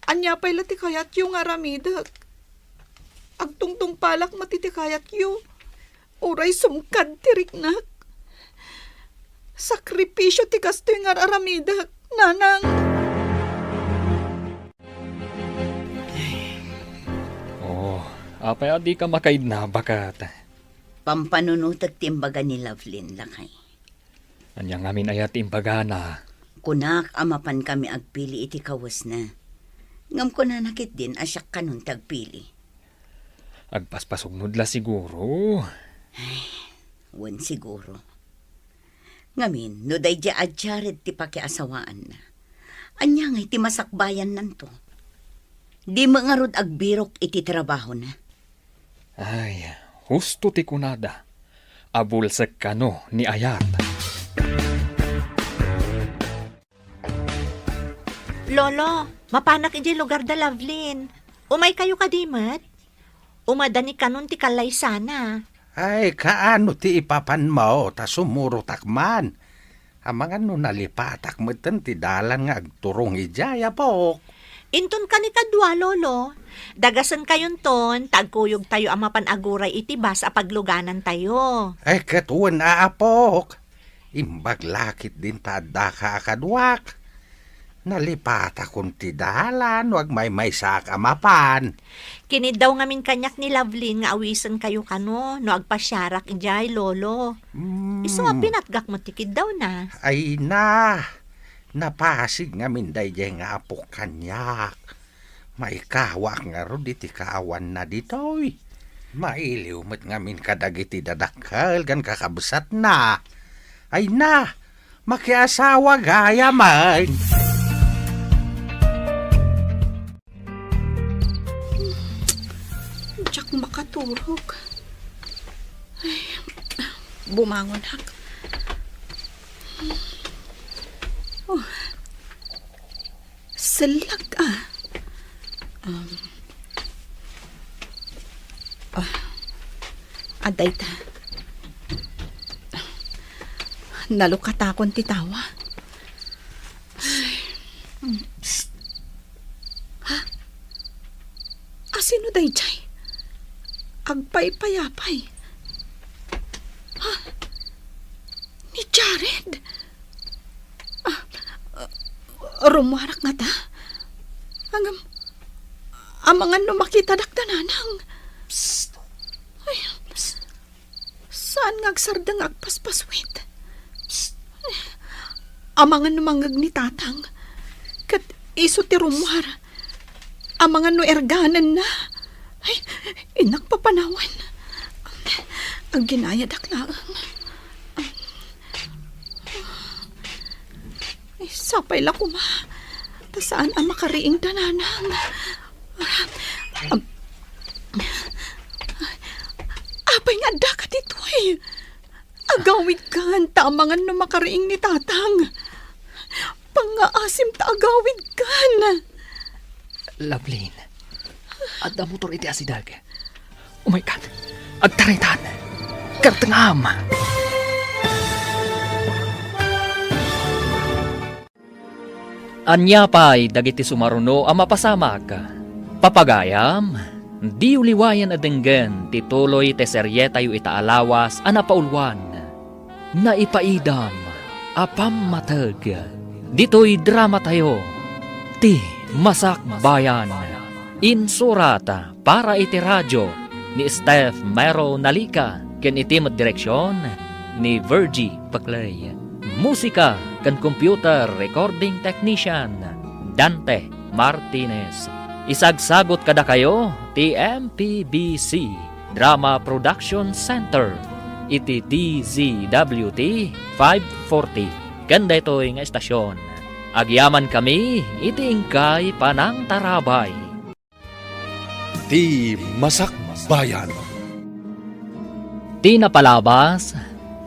Ania pay la ti kayatyo nga aramidek? Agtungtungpalak met iti kayatyo. Uray sumkad ti riknak. Sakripisio ti kastoy nga ar-aramidek, Nanang. Oh, apay a dika makaidna, baket? Pampanunotek ti imbaga ni Lovelyn, lakay. Ania ngamin aya ti imbagana? Kunak a mapankami agpili iti kawesna. Ngem kunana ketdin a siak kanon ti agpili. Agpaspasugnod la siguro. Ay, wen siguro. Ngamin, no daydiay a Jared ti pakiasawaanna, ania ngay ti masakbayannanto? Dimo ngarud agbirok iti trabahona? Ay, husto ti kunada. Abulsek kano ni Ayat. Lolo, mapanak idiay lugar da Lovelyn. Umaykayo kadi met? Umadani kanon ti kallaysana. Ay, kaano ti ipapanmo ta sumurotak man? Amangan no nalipatak metten ti dalan nga agturong idiay, apok. Inton kanikadua, Lolo. Dagasenkayonton, ta agkuyogtayo a mapan aguray iti bus a pagluganantayo. Ay, ket wen a, apok. Imbag la ketdin ta addaka a kaduak. Nalipatakon ti dalan no agmaymaysaak a mapan. Kiniddaw ngamin kaniak ni Lovelyn nga awisenkayo kano no agpasiarak idiay, Lolo. Mm. Isu a pinatgak met ti kiddawna. Ay na, napasig ngamin daydiay nga apok kaniak. Maikawaak ngarud iti kaawanna ditoy. Mailiw met ngamin kadagiti dadakkel ken kakabsatna. Ay na, makiasawa gayam. Diak makaturog. Ay, bumangonak. Sellag, ah. Um, ah, adda ita. Nalukatakon ti tawa. Ay. Psst. Ha? Asino daydiay? Agpaypayapay. Ha? Ni Jared? Ah, ah, rummuarak ngata? Ngem, amangan no makitadak da Nanang. Psst. Ay, psst. Saan nga agsardeng nga agpaspaswit? Psst. Amangan no mangngeg ni Tatang. Ket isu ti rummuar. Amangan no erganenna. Ay, innak papanawen. Agginayadak laeng. Ay, sapay la koma ta saan a makariing da Nanang. Am-, apay nga addaka ditoy? Agawidkan ta amangan no makariing ni Tatang. Pangngaasim ta agawidkan. Lovelyn, adda motor iti asideg. Umaykan. Agtaraytan. Kartengam. Ania pay dagiti sumaruno a mapasamak? Papagayam, diyo liwayan a denggen ti tuloy ti serietayo ita a lawas a napauluan, Naipaidam a Pammateg. Ditoy dramatayo, Ti Masakbayan. Insurat para iti radio ni Steph Mero Nalica ken iti met direksion ni Virgie Paclay. Musika ken computer recording technician, Dante Martinez. Isagsagot kadakayo ti M P B C Drama Production Center iti D Z W T five forty. Ken daytoy nga estasion, agyamankami iti inkay panangtarabay. Ti Masakbayan. Ti napalabas,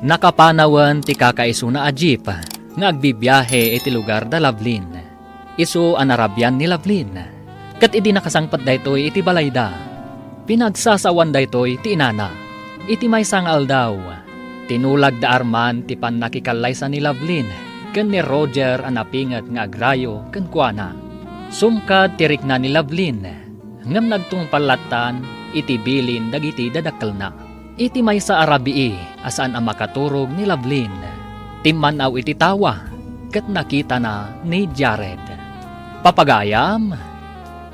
nakapanawen ti kakaisuna a jeep nga agbibiahe iti lugar da Lovelyn. Isu a narabian ni Lovelyn. Ket idi nakasangpet daytoy iti balayda, pinagsasawan daytoy ti inana. Iti maysa nga aldaw, tinulag da Arman ti pannakikallaysa ni Lovelyn ken ni Roger a napinget nga agrayo kenkuana. Sumkad ti rikna ni Lovelyn, ngem nagtungpal lattan iti bilin dagiti dadakkelna. Iti maysa a rabii a saan a makaturog ni Lovelyn, timman-aw iti tawa ket nakitana ni Jared. Papagayam,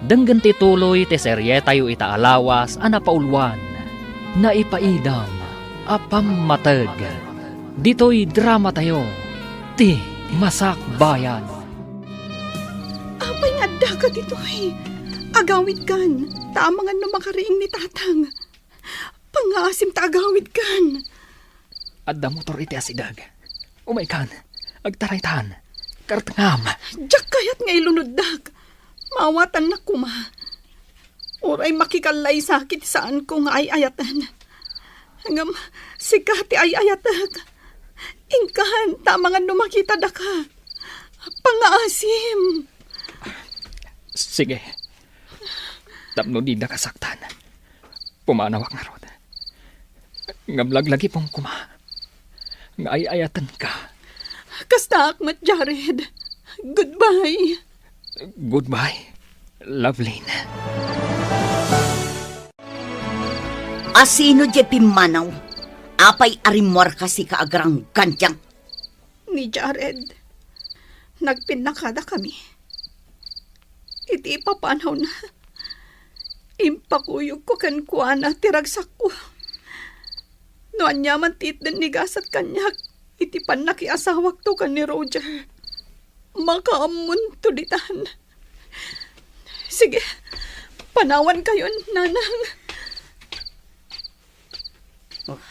denggen ti tuloy ti serietayo ita a lawas a napauluan, Naipaidam a Pammateg. Ditoy dramatayo, Ti Masakbayan. Apay nga addaka ditoy? Agawidkan, ta amangan no makariing ni Tatang. Pangngaasim ta agawidkan. Adda motor iti asideg. Umaykan, agtaraytan. Kartengam. Diak kayat nga ilunoddak. Maawatannak koma. Uray makikallaysak iti saanko nga ay-ayaten. Ngem sika ti ay-ayatek. Inkan, ta amangan no makitadaka. Pangngaasim. Sige. Tapno didaka saktan, pumanawak ngarud. Ngem laglagipem koma nga ay-ayatenka. Kastaak met, Jared. Goodbye. Goodbye, Lovelyn. Asino diay pimmanaw? Apay a rimmuarka sika agranggandiang? Ni Jared. Nagpinnakadakami. Iti ipapanawna, impakuyogko kenkuana ti ragsakko. No aniaman ti itden ni gasat kaniak iti pannakiasawakto ken ni Roger, makaammonto ditan. Sige, panawankayon, Nanang.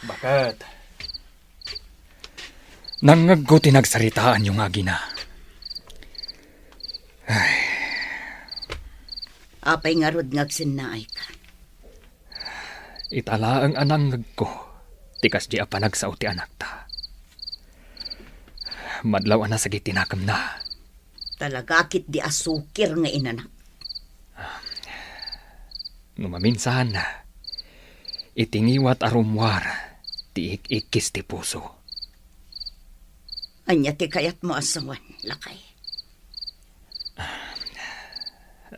Baket. Nangngegko ti nagsaritaanyo nga agina. Ay. Apay ngarud nga agsennaayka? Ita laeng a nangngegko ti kasdi a panagsao ti anakta. Madlaw a nasagit ti nakemna. Talaga ketdi a sukir nga inanak. No maminsan, iti ngiwat a rummuar ti ik-ikkis ti puso. Ania ti kayatmo a sawen, lakay?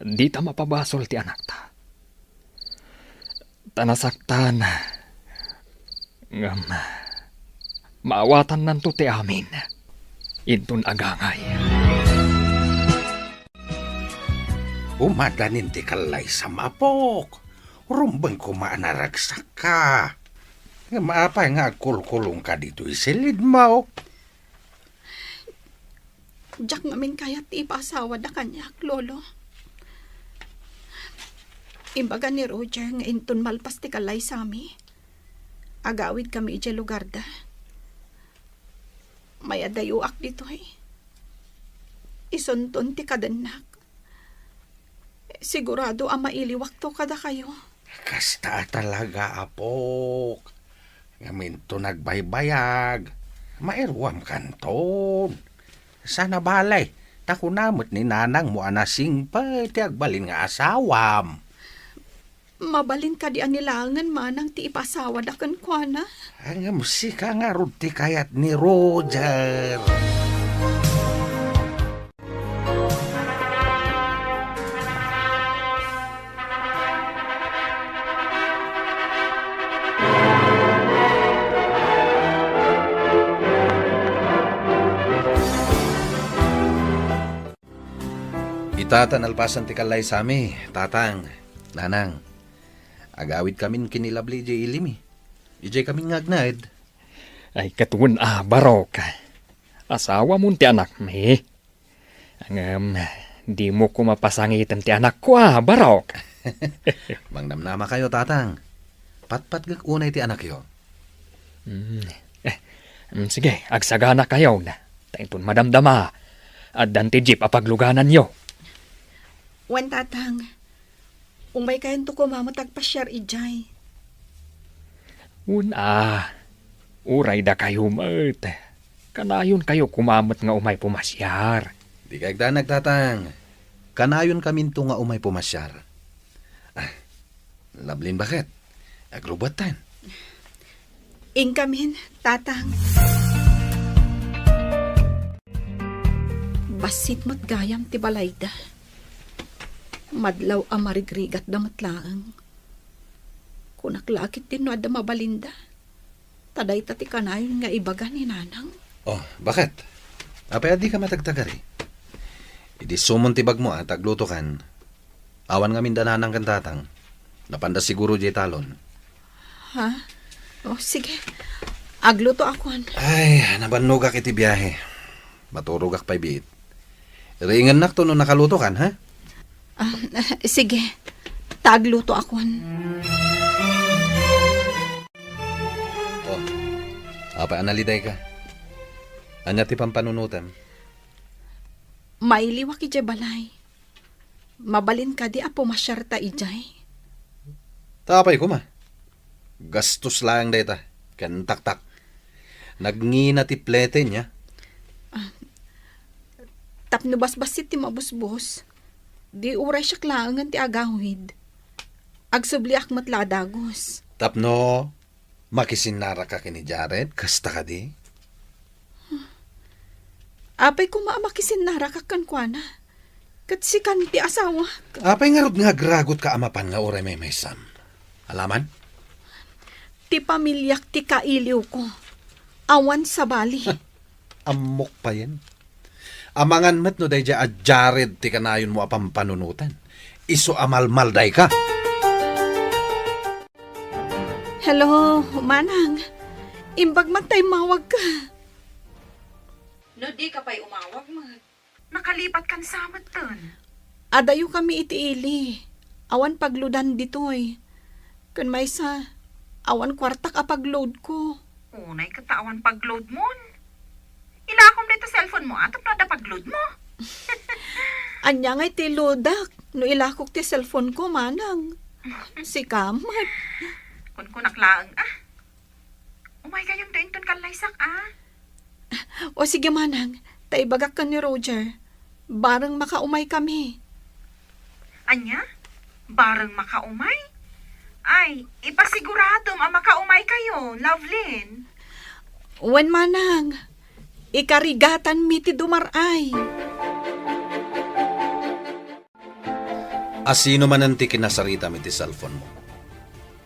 Dita mapabasol ti anakta. Ta nasaktan. Ngem, maawatannanto ti amin. Inton agangay. Umadanin ti kallaysam, apok. Rumbeng koma a naragsakka. Ngem apay nga agkulkulongka ditoy silidmo? Diak ngamin kayat ti ipaasawada kaniak, Lolo. Imbaga ni Roger nga inton malpas ti kallaysami, agawidkami idiay lugarda. Mayadayoak ditoy. Isunton ti kadennak. Sigurado a mailiwakto kadakayo. Kasta a talaga, apok. Ngem inton nagbaybayag, mairuam kanton. Saan a bale, ta kuna met ni nanangmo a nasingpet ti agbalin nga asawam. Mabalin kadi a ni laengen manang ti ipasawada kenkuana? Ngem sika ngarud ti kayat ni Roger. Ita ta nalpasan ti kallaysami, Tatang, Nanang. Agawidkamin ken ni Lovely idiay ilimi. Idiay kamin nga agnaed. Ay, ket wen a, Barok. Asawamon ti anakmi. Ngem, dimo koma pasangiten ti anakko a, Barok. Mangnamnamakayo, Tatang. Patpatgek unay ti anakyo. Mm. Eh, mm, sige, agsaganakayon. Ta inton madamdama, addan ti jeep a paglugananyo. Wen, Tatang. Umaykayonto koma met agpasiar idiay. Wen a, uray dakayo met. Kanayonkayo koma met nga umay pumasiar. Dika agdanag, Tatang. Kanayonkaminto nga umay pumasiar. Ah, Lovely, baket? Agrubuattan. Inkamin, Tatang. Bassit met gayam ti balayda. Madlaw a marigrigatda met laeng. Kunak la a ketdin no adda mabalinda. Ta dayta ti kanayon nga ibaga ni Nanang. Oh, baket? Apay a dika matagtagari? Idi sumon ti bagmo a ta aglutokan, awan ngamin da Nanang ken Tatang. Napanda siguro diay talon. Ha? Oh, sige. Aglutoakon. Ay, nabannogak iti biahe. Maturogak pay biit. Riingennakto no nakalutokan, ha? Ah, sige. Ta aglutoakon. Oh, apay a nalidayka? Ania ti pampanunotem? Mailiwak idiay balay. Mabalin kadi a pumasiarta idiay? Ta apay koma? Gastos laeng dayta, ken taktak. Nagngina ti plete, nia? Ah, tapno basbassit ti mabusbos, di uray siak laengen ti agawid. Agsubliak met la a dagus. Tapno makisinnaraka ken ni Jared, kasta kadi? Apay koma a makisinnaraka kenkuana? Ket sikan ti asawak. Apay ngarud nga agragotka a mapan nga uray maymaysam? Alaman? Ti pamiliak ti kailiwko. Awan sabali. Ammok payen. Amangan met no daydiay a Jared ti kanayonmo a pampanunotan. Isu a malmaldayka. Hello, Manang. Imbag man ta immawagka. No dika pay umawag met, nakalipatkan sa metten. Adayokami iti ili. Awan pagloadan ditoy. Ken maysa, awan kuartak a pagloadko. Unay ket ta awan pagloadmon. Ilakom dayta cellphone mo, a, tapno adda pagload mo. Ania ngay ti loadak no ilakok ti cellphone ko, Manang? Sika met. Kunkunak laeng, a. Umaykayonto inton kallaysak, a. O sige, Manang, ta ibagak ken ni Roger. Bareng makaumaykami. Ania? Bareng makaumay? Ay, ipasiguradom a makaumaykayo, Lovelyn. Wen, Manang. Ikarigatanmi ti dumar-ay. A sino manen ti kinasaritam iti cellphone mo?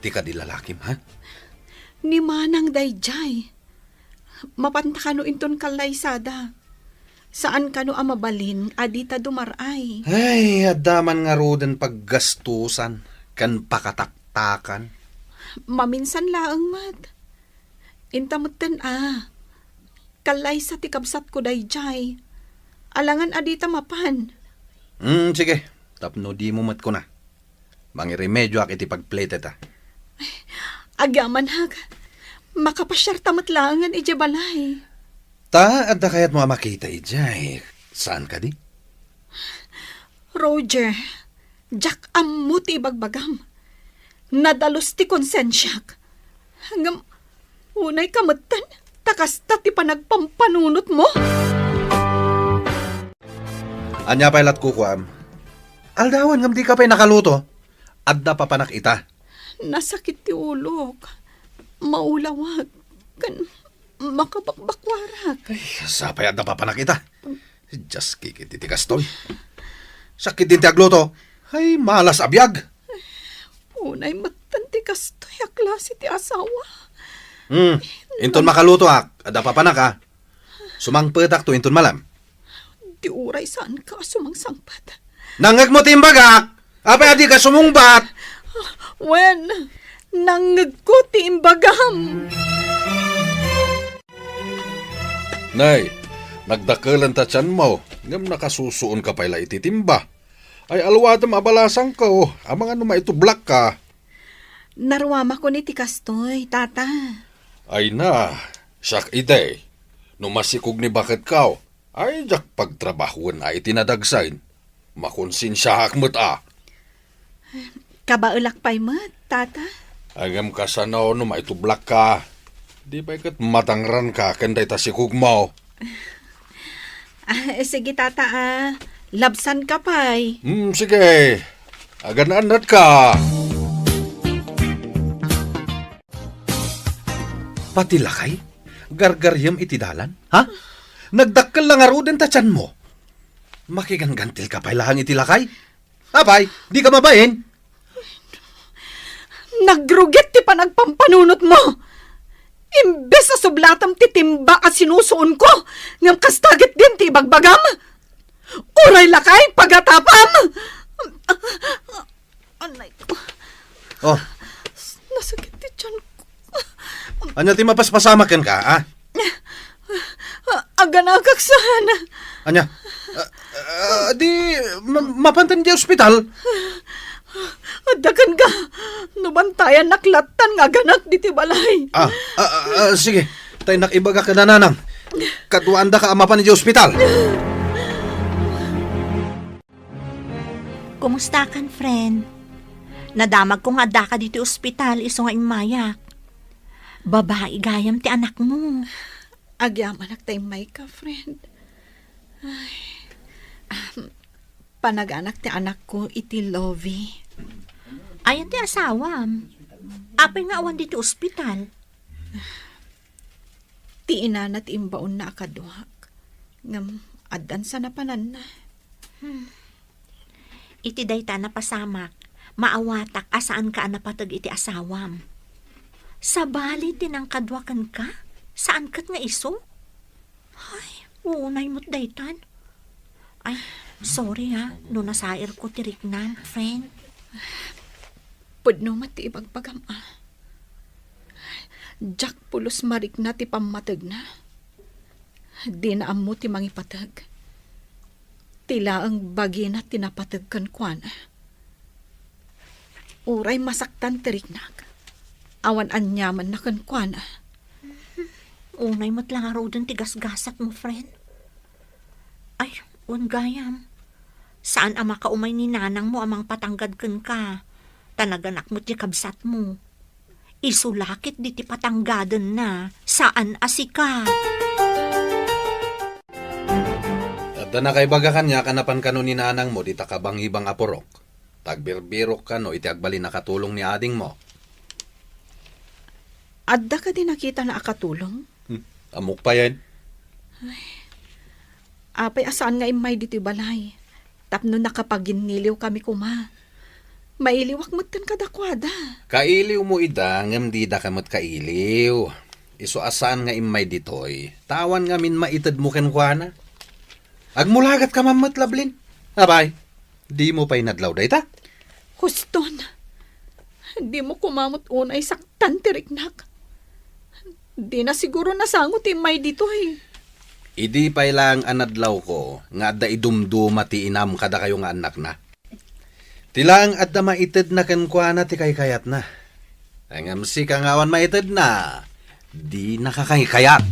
Ti kadi lalakim, ha? Ni Manang daydiay. Mapanta kano inton kallaysada. Saan kano a mabalin a dita dumar-ay. Ay, adda man ngaruden paggastusan ken pakataktakan. Maminsan laeng met. Inta metten a, kallaysa ti kabsatko daydiay. Alangan a dita mapan. Hmm, sige. Tapno dimo met kuna. Mangiremedioak iti pagpletet, a. Agyamanak. Makapasiarta met laengen idiay balay. Ta, adda kayatmo a makita idiay. Saan kadi? Roger, diak ammo ti ibagbagam. Nadalus ti konsensiak. Ngem, unay ka metten, ta kasta ti panagpampanunotmo. Ania pay lat kukuam? Aldawen ngem dika pay nakaluto. Adda papanak ita. Nasakit ti ulok. Maulawak. Ken makabakbakwarak. Ay, sapay adda papanak ita. Dias kikit iti kastoy. Sakit din ti agluto. Ay, malas a biag. Unay metten ti kastoy a klase ti asawa. Hmm, inton makalutoak, adda papanak, a. Sumangpetakto inton malem. Di uray saanka a sumangsangpet. Nangngegmo ti imbagak! Apay a dika sumungbat? Wen, nangngegko ti imbagam. Nay, nagdakelen ta tianmo, ngem nakasusuonka pay la iti timba. Ay, aluatem a balasangko, amangan no maitublakka. Naruamakon iti kastoy, tata. Ay na, siak idi, no masikog ni baketko, ay diak pagtrabahoen a iti nadagsen. Makonsensiaak met a. Kabaelak pay met, tata. Ngem kasano no maitublakka? Di pay ket matangranka ken dayta sikogmo. Ah, sige, tata, ah. Labsanka pay. Hmm, sige. Agan-annatka. Pati lakay, gargariem iti dalan, ha? Nagdakkel la ngaruden ta tianmo. Makiganggantilka pay laeng iti lakay? Apay, dika mabain? Nagrugit ti panagpampanunotmo. Imbes a sublatam ti timba a sinusuonko, ngem kasta ketdin ti ibagbagam. Uray lakay, pagatapam! Anay ko. Oh. Nasakit ti tiyan ko. Ania ti mapaspasamak kenka, a? Ah, aganakak saan. Ania? Ah, ah, di, ma-, mapanten di ospital? Adda kenka. No bantayannak lattan nga aganak diti balay. Ah, ah, ah, ah, sige. Ta innak ibaga kada nanang. Kaduaandaka a mapan di ospital. Kumustakan, friend? Nadamagko nga addaka ditoy ospital isu nga immayak. Babai gayam ti anakmo. Agyamanak ta immayka, friend. Ay. Ahem. Panaganak ti anakko iti Lovie. Ayan ti asawam? Apay nga awan ditoy ospital? Ti inana ti imbaonna a kaduak, ngem addan sa napananna. Hmm. Iti dayta a napasamak, maawatak a saanka a napateg iti asawam. Sabali ti nangkadua kenka, saan ket nga isu? Ay, unay met daytan. Ay, sorry ha, no nasairko ti riknam, friend. Pudno met ti ibagbagam a. Diak pulos marikna ti pammategna. Dina ammo ti mangipateg. Ti laeng bagina ti napateg kenkuana. Uray masaktan ti riknak, awan aniamanna kenkuana. Unay met la ngaruden ti gasgasatmo, friend. Ay, wen gayam. Saan a makaumay ni nanangmo a mangpatanggad kenka, ta naganak met ti kabsatmo. Isu la ket diti patanggadenna, saan a sika. Ta nakaibaga kaniak a napan kano ni nanangmo dita kabangibang a purok. Ta agbirbirok kano iti agbalin a katulong ni adingmo. Adda kadi nakitana a katulong? Hmm, ammok payen. Apay a saan nga immay ditoy balay? Tapno nakapaginniliw kami koma. Mailiwak metten kadakuada. Kailiwmo ida, ngem didaka met kailiw. Isu a saan nga immay ditoy, ta awan ngamin maitedmo kenkuana. Agmulagat ka man met, Lablin. Apay, dimo pay nadlaw dayta? Huston, dimo koma met unay saktan ti riknak. Dina siguro nasango ti immay ditoy. Idi pay laeng a nadlawko nga adda idumduma ti inam kadakayo nga annakna. Ti laeng adda maitedna kenkuana ti kaykayatna. Ngem sika nga awan maitedna, dinaka kaykayat.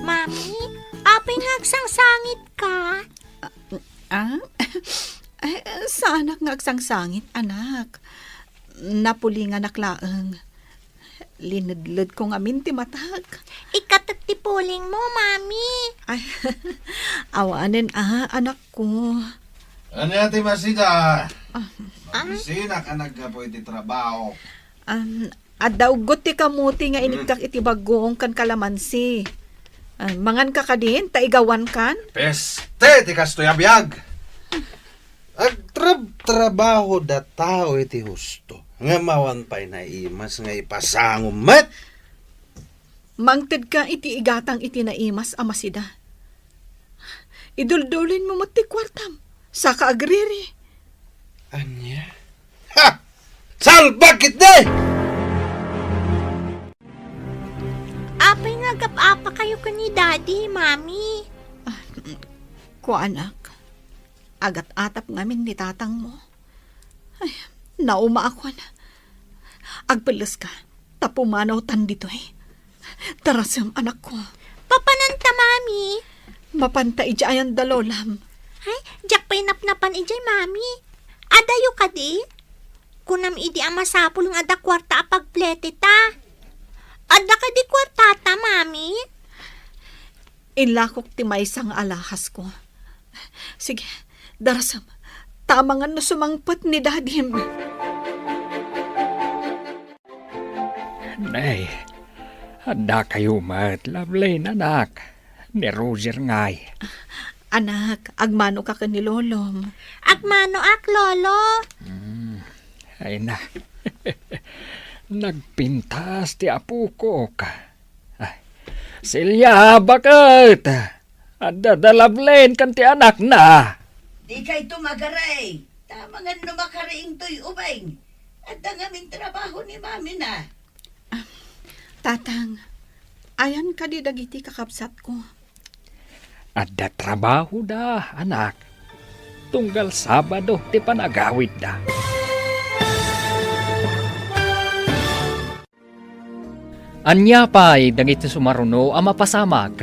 Mami, apay nga agsangsangitka? Ah? Ay, saanak nga agsangsangit, anak. Napulinganak laeng. Linedledko ngamin ti matak. Ikatek ti pulingmo, Mami. Ay, awanen a, anakko. Ania ti masida? Ah. Mabisinak a naggapu iti trabaho. Um, adda uggot ti kamuti nga inikkak iti bagong kan kalamansi. Ah, manganka kadin, ta igawankan? Peste ti kastoy a biag! Agtrabtrabaho da tao iti husto, ngem awan pay naimas nga ipasangom met. Mangtedka iti igatang iti naimas a masida. Iduldulinmo met ti kuartam, saka agriri. Ania? Ha! Salbag ketdi! Apay nga agap-apakayo ken ni Daddy, Mami? Ah, kuanak, agat-atap ngamin ni tatangmo. Ay, naumaakon. Agpelleska, ta pumanawtan ditoy. Darasem, anakko. Papananta, Mami? Mapanta idiay ayan da lolam. Ay, diak pay napnapan idiay, Mami. Adayo kadi? Kunam idi a masapul nga adda kuarta a pagpleteta. Adda kadi kuartata, Mami? Inlakok ti maysa nga alahasko. Sige, darasem. Ta amangan no sumangpet ni Dadim. Nay, adda kayo met, Lovelyn, anak. Ni Roger ngay. Anak, agmano ka ken ni Lolom. Agmano ak, Lolo. Hmm, ay na. Nagpintas ti apokok. Ay, Celia, baket? Adda da Lovelyn ken ti anakna. Dikay tumagaray. Ta amangan no makariingtoy ubing. Adda ngamin trabaho ni mamina. Ah, Tatang, ayan kadi dagiti kakabsatko? Adda trabahoda, anak. Tunggal Sabado ti panagawidda. Ania pay dagiti sumaruno a mapasamak?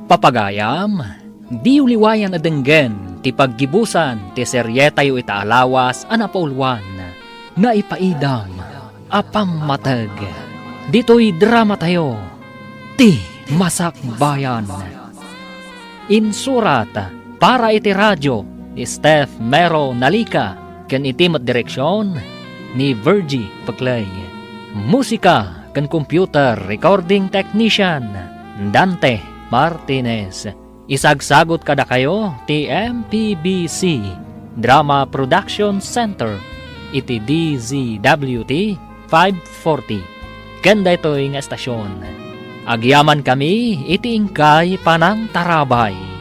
Papagayam, diyo liwayan a denggen ti paggibusan ti serietayo ita a lawas a napauluan, Naipaidam a Pammateg. Ditoy dramatayo, Ti Masakbayan. Insurat para iti radio ni Steph Mero Nalica ken iti met direksion ni Virgie Peclay. Musika ken computer recording technician, Dante Martinez. Isagsagut kadakayo ti M P B C Drama Production Center iti D Z W T five forty. Ken daytoy nga estasion, agyamankami iti inkay panangtarabay.